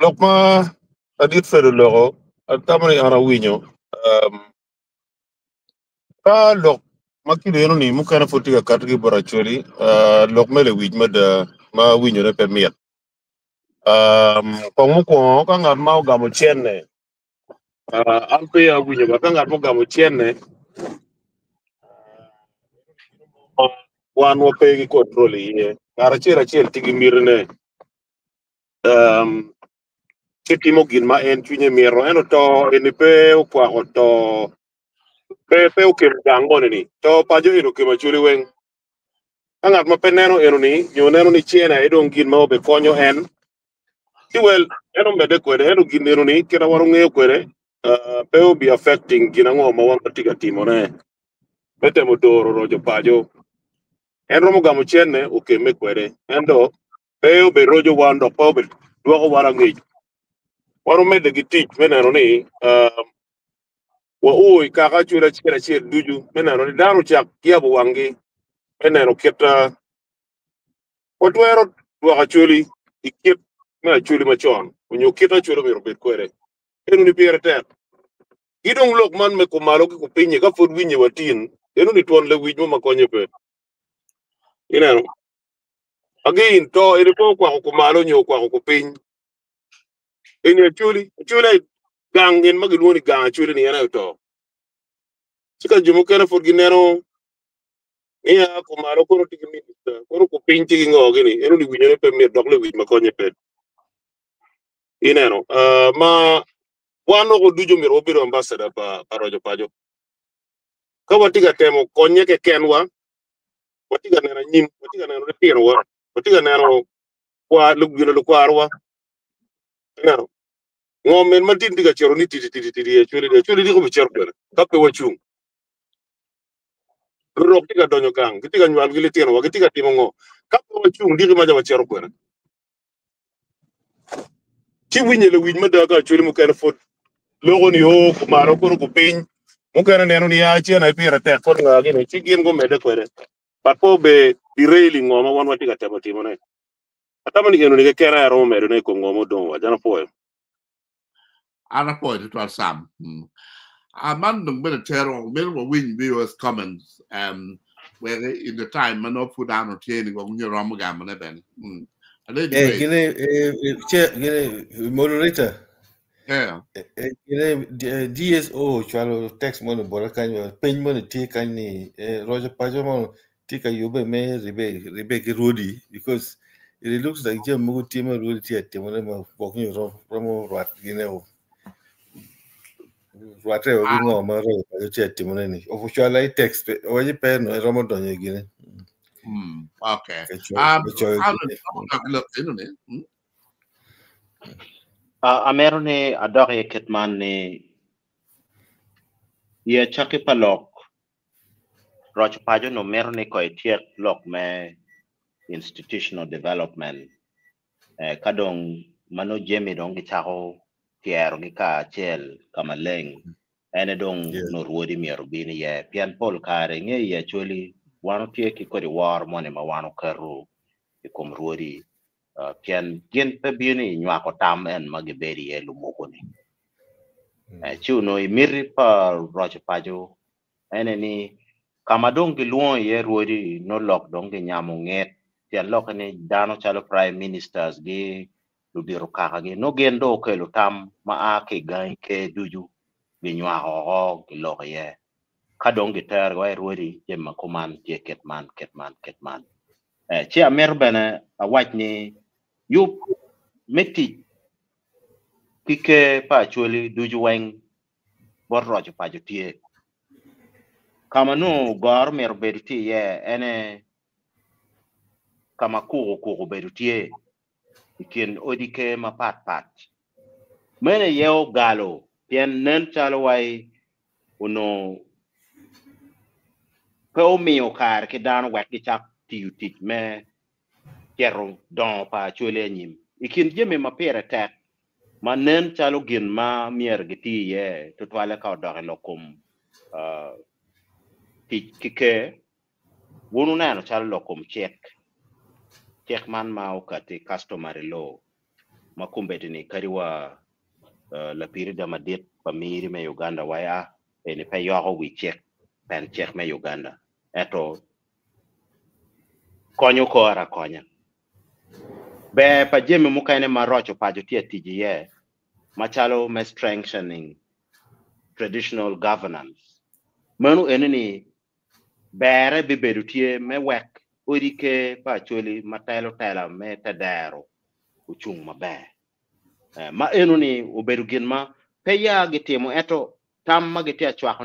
lok ma ladit Fred oloko, atamo ni an awinyo. Ka lok ma kilweno ni mukene pud tye ka kati ki bot Acholi, lok me lewic mada ma winyone pe mit. Kong mukwongo ka ngat ma ogamo cene, an pe awinyo ba ka ngat ma ogamo cene wan wape ki control iye. Ngat acel acel tye ki mitine. Ci timo gin ma en cwinye mito. Ento to eni pe okwako to pe okelo gang moni ni to paco eni okemo Acholi weng. Ka ngat ma pe neno eno ni nyo neno ni cene aye dong gin ma obikonyo en, ci wel en omedde kwede. Ento gin eno ni kit ma wan ongeyo kwede pe obi affecting gin ango ma wan watye ka timone me temo doro roco paco. En romo gamo cene okemme kwede ento pe obiroco wan dok pe obidwoko wan angec. Wan omedde ki tic me neno ni Wao i kaka acwel acel acel ducu me neno ni dano ocak yabo wanggi me neno kit watwero dwoko acweli i kit me acweli macon onyo kit acweli omyero obed kwede. Enoni pire tek. Ki dong lok man me kumalo ki kupinye ka pud winye watin, enoni twon lewic mo ma konye pe. Ineno? Again, to eni pe okwako kumalo nyo okwako kupiny. Eni Acholi, Acholi aye gang gin ma gilwongo ni gang Acholi ni en aye oto. Ci ka jo mukene pud gineno ni a kumalo kono tye ki minista, kono kupiny tye ki ngo gini, eno ni winyone pe mit dok lewic ma konye pe. Ineno, uh, ma wan oko ducu myero wabedo ambassador pa, pa roco paco. Ka watye ka temo konye kekenwa, watye ka neno anyim, watye ka neno litinowa, watye ka neno kwa, gino lukwarowa. Ineno, ngo min ma tin tye ka cito ni tidi tidi tidi Acholi ni Acholi diko bicito kwede ka pe wacung. Lurok tye ka donyo gang, gitye ka nywalo ki litinowa, gitye ka timo ngo. Ka pe wacung diki maca wacito kwede. Ci winye lewic mada ka Acholi mukene pud loko ni o kumalo kono kupiny, mukene neno ni a cen aye pire tek kono nga gini, ci gin gumedde kwede. But pe obe derailing ngo ma wan watye ka temo timone. Atamo ni enoni keken aye aromo medone i kom ngo ma odong wa. Jan apwoyo. An apwoyo tutwal Sam. Ah, man dong bene tero mito wawiny viewers comments wek in the time ma nongo pud dano tye ni gwok nyo romo gamone bene. Lady Eh, Grace. gine, eh, che, gine, moderator. Yeah. Eh, gine, DSO cwalo text moni bota kanyo, peny moni tye kany ni, eh, roco paco mono tye ka yubbe me ribe, ribe ki rwodi, because it looks like jami mogo tye ma rwodi tye ka timone ma gwok nyo romo rwat gine o. Rwatte o ki ngo ma roco paco tye ka timone ni. Ocwala i text, pe, owaco pe no eromo donyo i gine. Okay. Ka coyo gine. Look, eno ni. Amito ni adok iye kit man ni i acakki pa lok roco paco onongo mito ni ko etyek lok me institutional development ka dong ma nongo jami dong gicako tyerogi kacel ka maleng. Ene dong no rwodi myero obin iye pien pol kare inge i Acholi wan otye ki kodi woro moni ma wan oketo i kom rwodi pien gin pe bino i nywako tam en ma gibedo iye lumuku-ni. Ci onongo i miti pa roco paco ene ni ka ma dong gilwongo iye rwodi nongo lok dong ginyamo nget pien lokke ni dano calo prime ministers gi ludito kakagi nongo gin dong okelo tam ma a ki i gangi ker ducu ginywako oko giloko iye ka dong gitero wa i rwodi jami ma kuman tye kit man kit man kit man. Ci amito bene awac ni yub me tic ki ker pa Acholi ducu weng bot roco paco tye. Ka ma nongo goro myero bedo tye iye ene ka ma kuku kuku bedo tye i kin odi ker mapat pat. Meno aye ogalo pien nen calo wai onongo pe omiyo kare ki dano wek gicak tiyo tic me cito dongo pa Acholi anyim. I kin jami ma pire tek ma nen calo gin ma myero giti iye tutwalle ka odok i lok kom tic ki ker, wun wuneno calo lok kom cik, cik man ma okatti, customary law, ma kombeddi-ni kadi wa lapirida madit pa miri me Uganda waya eni pe yoko wi cik pen cik me Uganda ento konyo kore akonya. Ber pa jami mukene ma roco paco tye tic iye macalo me strengthening traditional governance meno eni ni berre bibedo tye me wek odi ker pa Acholi ma telo tela me tedero ocung maber. Ma eno-ni obedo gin ma pe ya gitimo ento tam ma gitye ka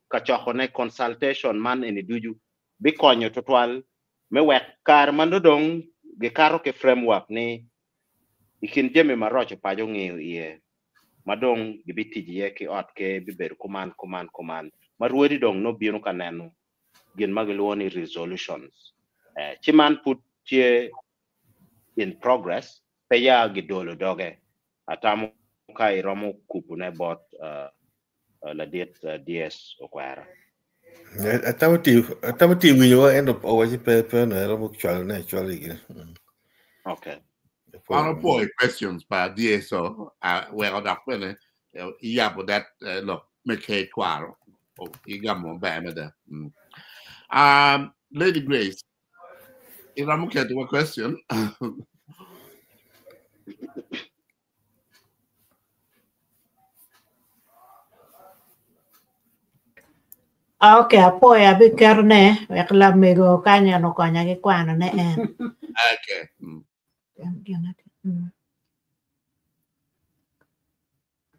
ka cokone, consultation, man eni ducu bikonyo tutwal me wek kare ma nongo dong gikato ki framework ni i kin jami ma roco paco ngiyo iye ma dong gibitic iye ki ot ker bibedo kuman, kuman, kuman, ma rwodi dong nongo bino ka neno gin ma gilwongo ni resolutions. Ci man pud tye in progress, pe ya gidolo doge. Atamo ka iromo kubune bot ladit DS Okwera. Atamo ti winyo wa ento owaci pe pe no eromo cwalo ne acwala igi. Okay. Wan opo i questions pa DSO weko dok bene iyabo that lok me ker twaro igamo maber mada. Lady Grace, iromo keto wa question. Okay, apoyo abiketone wek lamego kany en okonya ki kwanone en. Okay.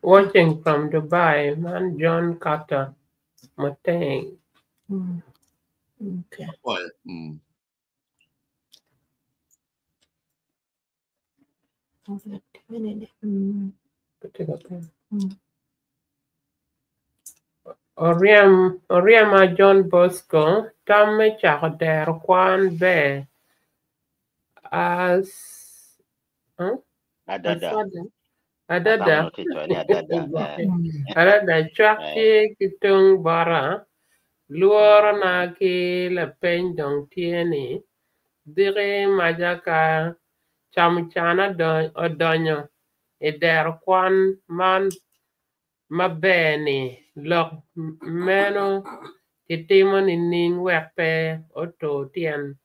Watching from Dubai, man John Carter Moteng. Okay. Apoyo. Oryema John Bosco tam me cako dero kwan ber adada cwak tye ki tung bota lworona ki lapeny dong tye ni diki maca ka Camucana odonyo i dero kwan man maber-ni, lok meno kitimo nining wek pe otur tyen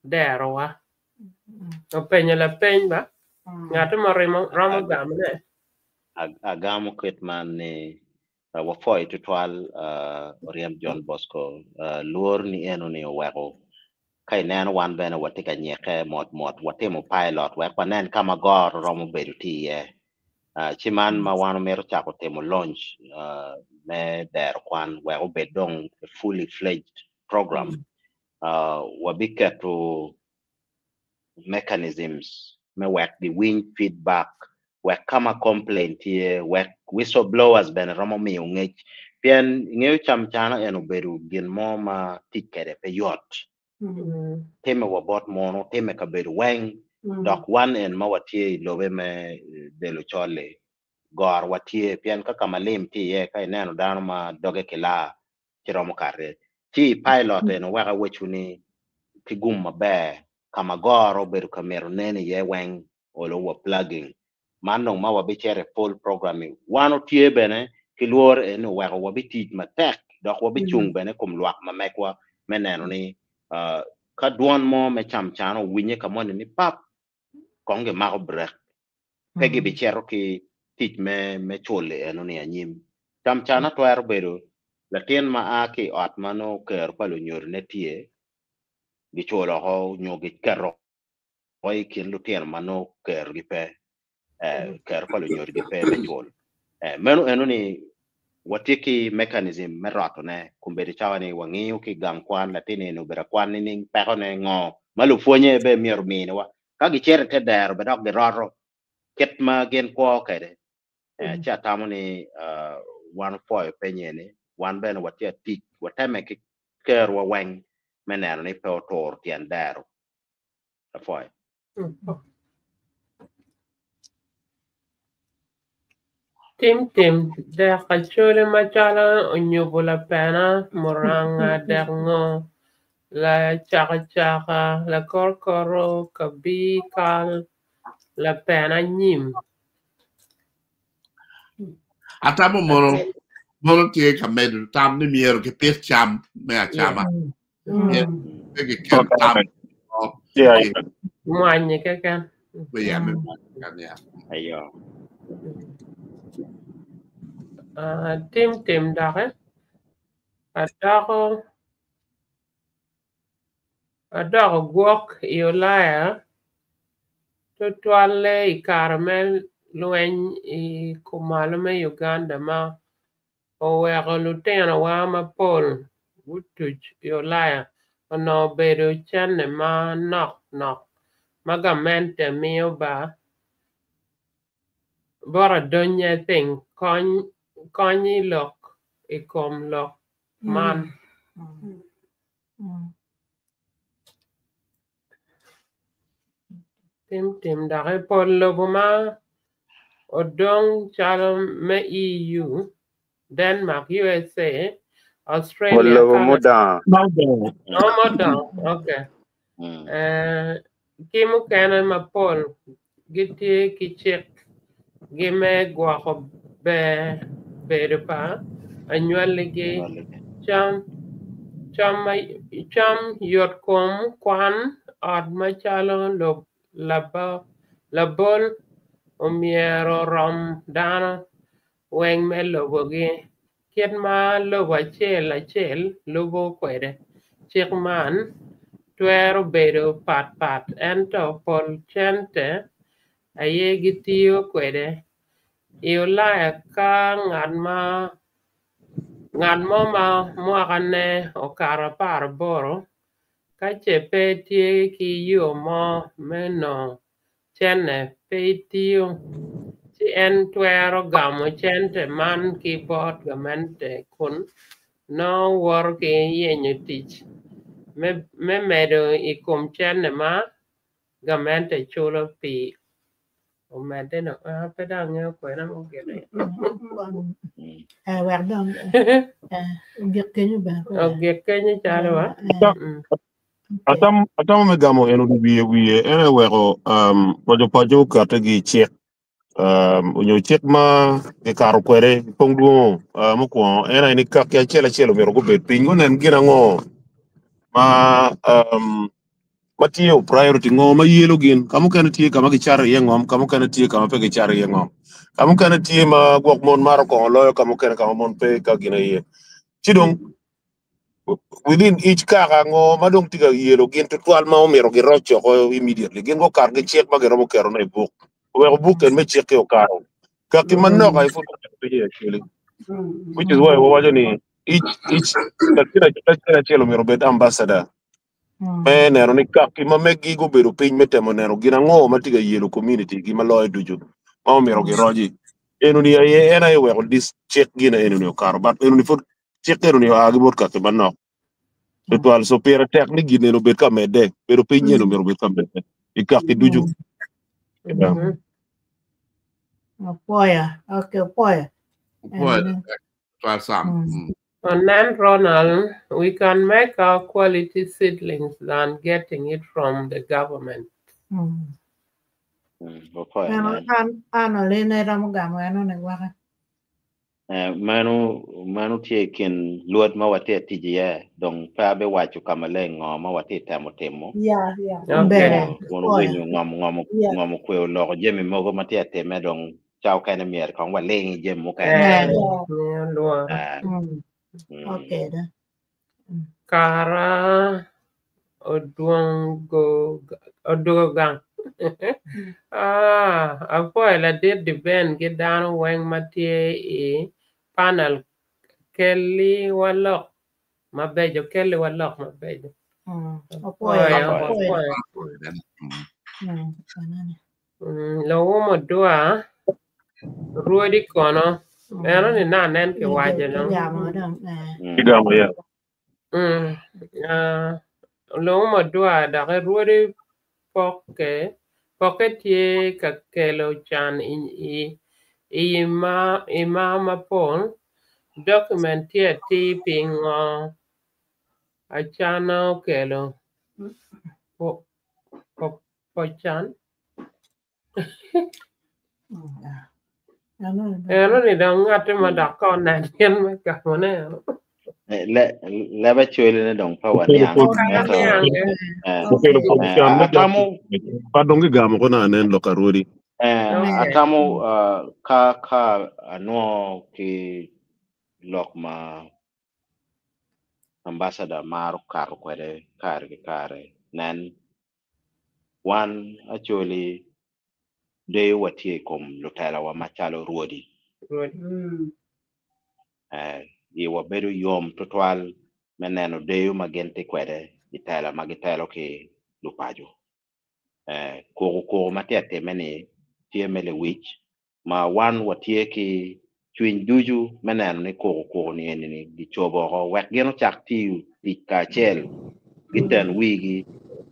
derowa? Openyo lapeny ba? Ngat mo romo gamone? Agamo kit man ni wapwoyo tutwal Oryem John Bosco lworo ni eno ni oweko ka ineno wan bene watye ka nyikke mot mot watimo pilot wek wanen ka ma goro romo bedo tye iye ci man ma wan omito cako timo launch me dero kwan wek obed dong a fully fledged program wabiketo mechanisms me wek giwiny feedback wek ka ma complaint tye wek whistleblowers bene romo miyo ngec pien ingeyo camcana en obedo gin mo ma tic kwede pe yot time wa bot muno time kabedo weng dok wan en ma watye i lobe me delo col-li. Goro wa tye pien ka kama lim tye iye ka ineno dano ma doge kilaa ci romo kate. Ci pilot eno wek awecwu ni ki gum maber kama goro obedo ka mito nen iye weng olo wa plugging. Man dong ma wabicito i full programming. Wan otye bene ki lworo eni oweko wabitic matek dok wabicung bene i kom lwak ma megwa me neno ni ka dwon mo me camcana owinye ka moni ni pap kong gimako brek pe gibicito ki tic me cul-li eno-ni anyim. Camcana twero bedo latin ma a ki i ot ma nongo kero pa lunyodone tye, giculo oko nyo giketo oko i kin lutino ma nongo kerogi pe, kero pa lunyodogi pe me cul. Meno eno-ni watye ki mechanism me rotone kombeddi cawa ni wangiyo ki gang kwan latin eni obedo akwan nining, pekone ngo ma lupwonye bene myero ominiwa. Ka gicito i te dero bene dok giroto kit ma gin kwo kwede. Ci atamo ni wan opwoyo penye ni wan bene watye atic wateme ki kerwa weng me neno ni pe otur tyen dero. Apwoyo. Tim tim dek Acholi macalo onyubo lapena muranga dek ngo lacakacaka lakorokoro kabir kal lapena nyim. Atamo mono mono tye ka medo tam ni myero kipit cam me acama. Myero pe giket tam mo Yeah. Mwanyi keken. me me mwanyi keken, yeah. Ayo. Tim tim doki adoko adoko gwok i Ulaya tutwalle i kare me lweny i kumalo me Uganda ma oweko lutinowa mapol gutuc i Ulaya onongo obedo cente manok nok ma gamente miyo ba bot adonye piny kony i lok i kom lok man. Tim tim dok i pol lobo ma odong calo me EU, Denmark, USA, Pol Australia, lobo Canada. mudongo. Oh, mudongo. Okay. Ki mukene mapol gitye ki cik gi me gwoko ber bedo pa anywaligi, cam, cam, yotkom, kwan, ot macalo labol omyero orom dano weng me lobogi kit ma lobo acel acel lubo kwede. Cik man twero bedo patpat ento pol cente aye gitiyo kwede. I Ulaya ka ngat mo ma mwakane okato 18 ka ce pe tye ki yo mo me nongo cente pe itiyo, ci en twero gamo cente man ki bot gamente kun nongo woto ki yenyo tic me medo i kom cente ma gamente culo pi omedde no. Pe dong angeyo kwena mugire. Wek dong ogik kenyo bene. Ogik kenyo calo wa. Atam atamo me gamo en wiye wiye en aye weko um, paco paco okate gi cik um, onyo cik ma kikato kwede pong dwongo uh, mukwongo en aye ni kaki acel acel omyero gubed piny gunen gin ango ma um, ma tye o priority ngo ma yelo gin ka mukene tye ka ma gicato iye ngom ka mukene tye ka ma pe gicato iye ngom ka mukene tye ma gwok mon maro kongo loyo ka mukene ka ma mon pe ka gin iye ci dong within each kaka ngo ma dong tye ka yelo gin tutwal ma omyero giroc oko immediately gin gukat gi cik ma giromo ketone i buk oweko buk en me cik-ki okato kaki manok aye pud oketo piny i actually which is why wawaco ni each each latin acel acel omyero obed ambassador me neno ni kaki ma meggi gubedo piny me temo neno gin ango ma tye ka yelo community gi ma loyo ducu ma omyero giroci enoni aye en aye oweko this cik gin enoni okato but enoni pud cik enoni oa ki bot kaki manok tutwal so pire tek ni gin eno obed ka medde bedo piny eno myero obed ka medde i kaki ducu. Yeah. Opwoyo. Okay, opwoyo. Opwoyo Enone. twal Sam. Onen Ronald, we can make our quality seedlings than getting it from the government. Opwoyo Eno nen. an an olene romo gamo enone gwaka. Meno meno tye i kin lwod ma watye ka tic iye dong pe abiwaco ka maleng ngo ma watye ka temo timo. Yeah. Okay. Ber. Kun Opwoyo. owinyo ngom ngom Yeah. ngom okwe oloko jami mogo ma tye ka timme dong ca okene myero kong waling i jami mukene. Eh, Eh. Yeah. miyo luoro. Okay da. Kara odwongo odwogo gang. Ah, apwoyo ladit Diben ki dano weng ma tye i panel kelli wa lok mabeco kelli wa lok mabeco. Opwoyo. Apwoyo, Opwoyo. apwoyo. Enone. Luwum odwa rwodi kono eno ni na nen kiwaco no. Gamo dong. Eh. Kigamo ya. Luwum odwa dok rwodi poke poke tye ka kelo can i i ma i ma mapol document tye atir pingo acana okelo po po pocan Enone. eno ni dong ngati ma dok ko nen gin me gamone eno. Leba cwele ne dong pe Okelo waniang pol Kara ento niange. okelo Okay. pol can me atamo pa dong gigamo ko na nen lok arwodi. Okay. atamo ka anwo ki lok ma ambassador maro kato kwede kare ki kare nen wan actually deyo watye i kom lutelawa macalo rwodi. Rwodi. Iwa bedo yom tutwal me neno deyo ma gin tye kwede i tela ma gitelo ki lupaco. Kuku kuku ma tye atime ni tye me lewic ma wan watye ki cwiny ducu me neno ni kuku kuku ni eni ni gicobo oko wek gin ocak tiyo tic kacel giten wigi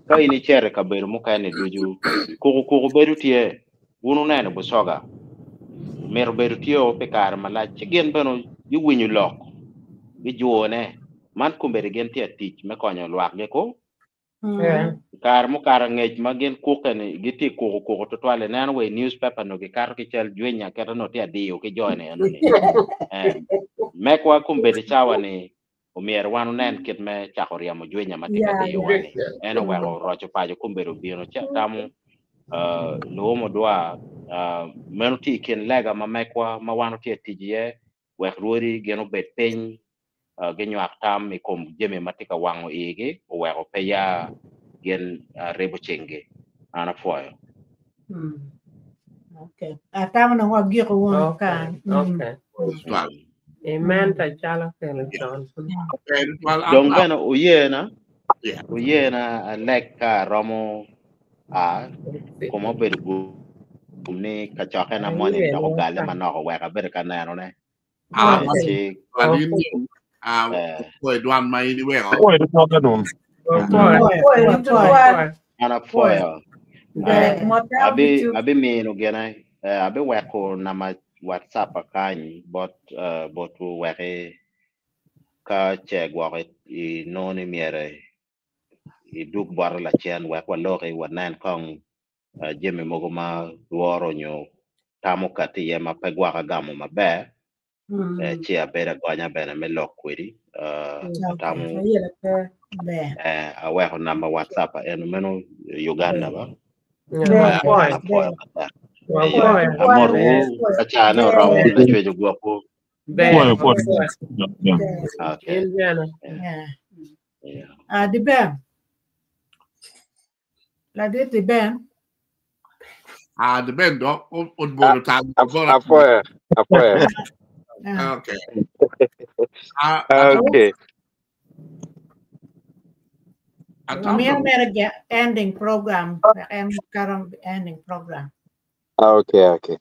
ka in icito i kabedo mukene ducu kuku kuku bedo tye wun uneno Busoga mito bedo tye o pi kare malac ci gin bene giwinyo lok gijune man kombeddi gin tye tic me konyo lwakgi ko kare mukato angec ma gin kuke ni gitye kuku kuku tutwal ineno wa i newspaper no gikato ki cal jwinya kete no tye adiyo ki jone eno ni mekwa kombeddi cawa ni omyero wan onen kit me cako ryemo jwinya ma tye ka diyowa ni en oweko roco paco kombeddi obino ci atamo luwum odwa meno tye i kin lega ma mekwa ma wan otye tic iye wek rwodi gin obed piny ginywak tam i kom jami ma tye ka wango igi oweko pe ya gin ribo cinggi an apwoyo. Okay. Atamo dong wagiko wunu Okay. kan. Okay. Imenta calo kelo con. Dong bene oyena oyena alek ka aromo a kuma obedo gum ni kacokke na moni dok ogale manok oweko abedo ka nenone. Ci dwan ma in iweko. Apwoyo tutwal dong. Apwoyo tutwal. An apwoyo. Ber motao Abi ducu. abi mino gine abiweko nama WhatsApp akany bot botwu weki ka ce gwoko i noni myero idug bota lacen wek waloki wanen kong jami mogo ma lworo nyo tamo kati iye ma pe gwaka gamo maber ci abedo agonya bene me lok kwedi atamo Ayela pe. Ber. aweko namba WhatsApp eno meno Uganda ba Ber. Apwoyo. apwoyo matek Apwoyo. amotowu ka cane oromo lacwec ogwokwu Ber. Apwoyo apwoyo. Apwoyo. Yeah. okay In bene. Yeah. yeah. Di Ben. Ladit di Ben. Ah, the ben do odbolo tan bora. Apwoyo, apwoyo. Okay. Okay. Miyo mere ending program. En current ending program. Okay, okay.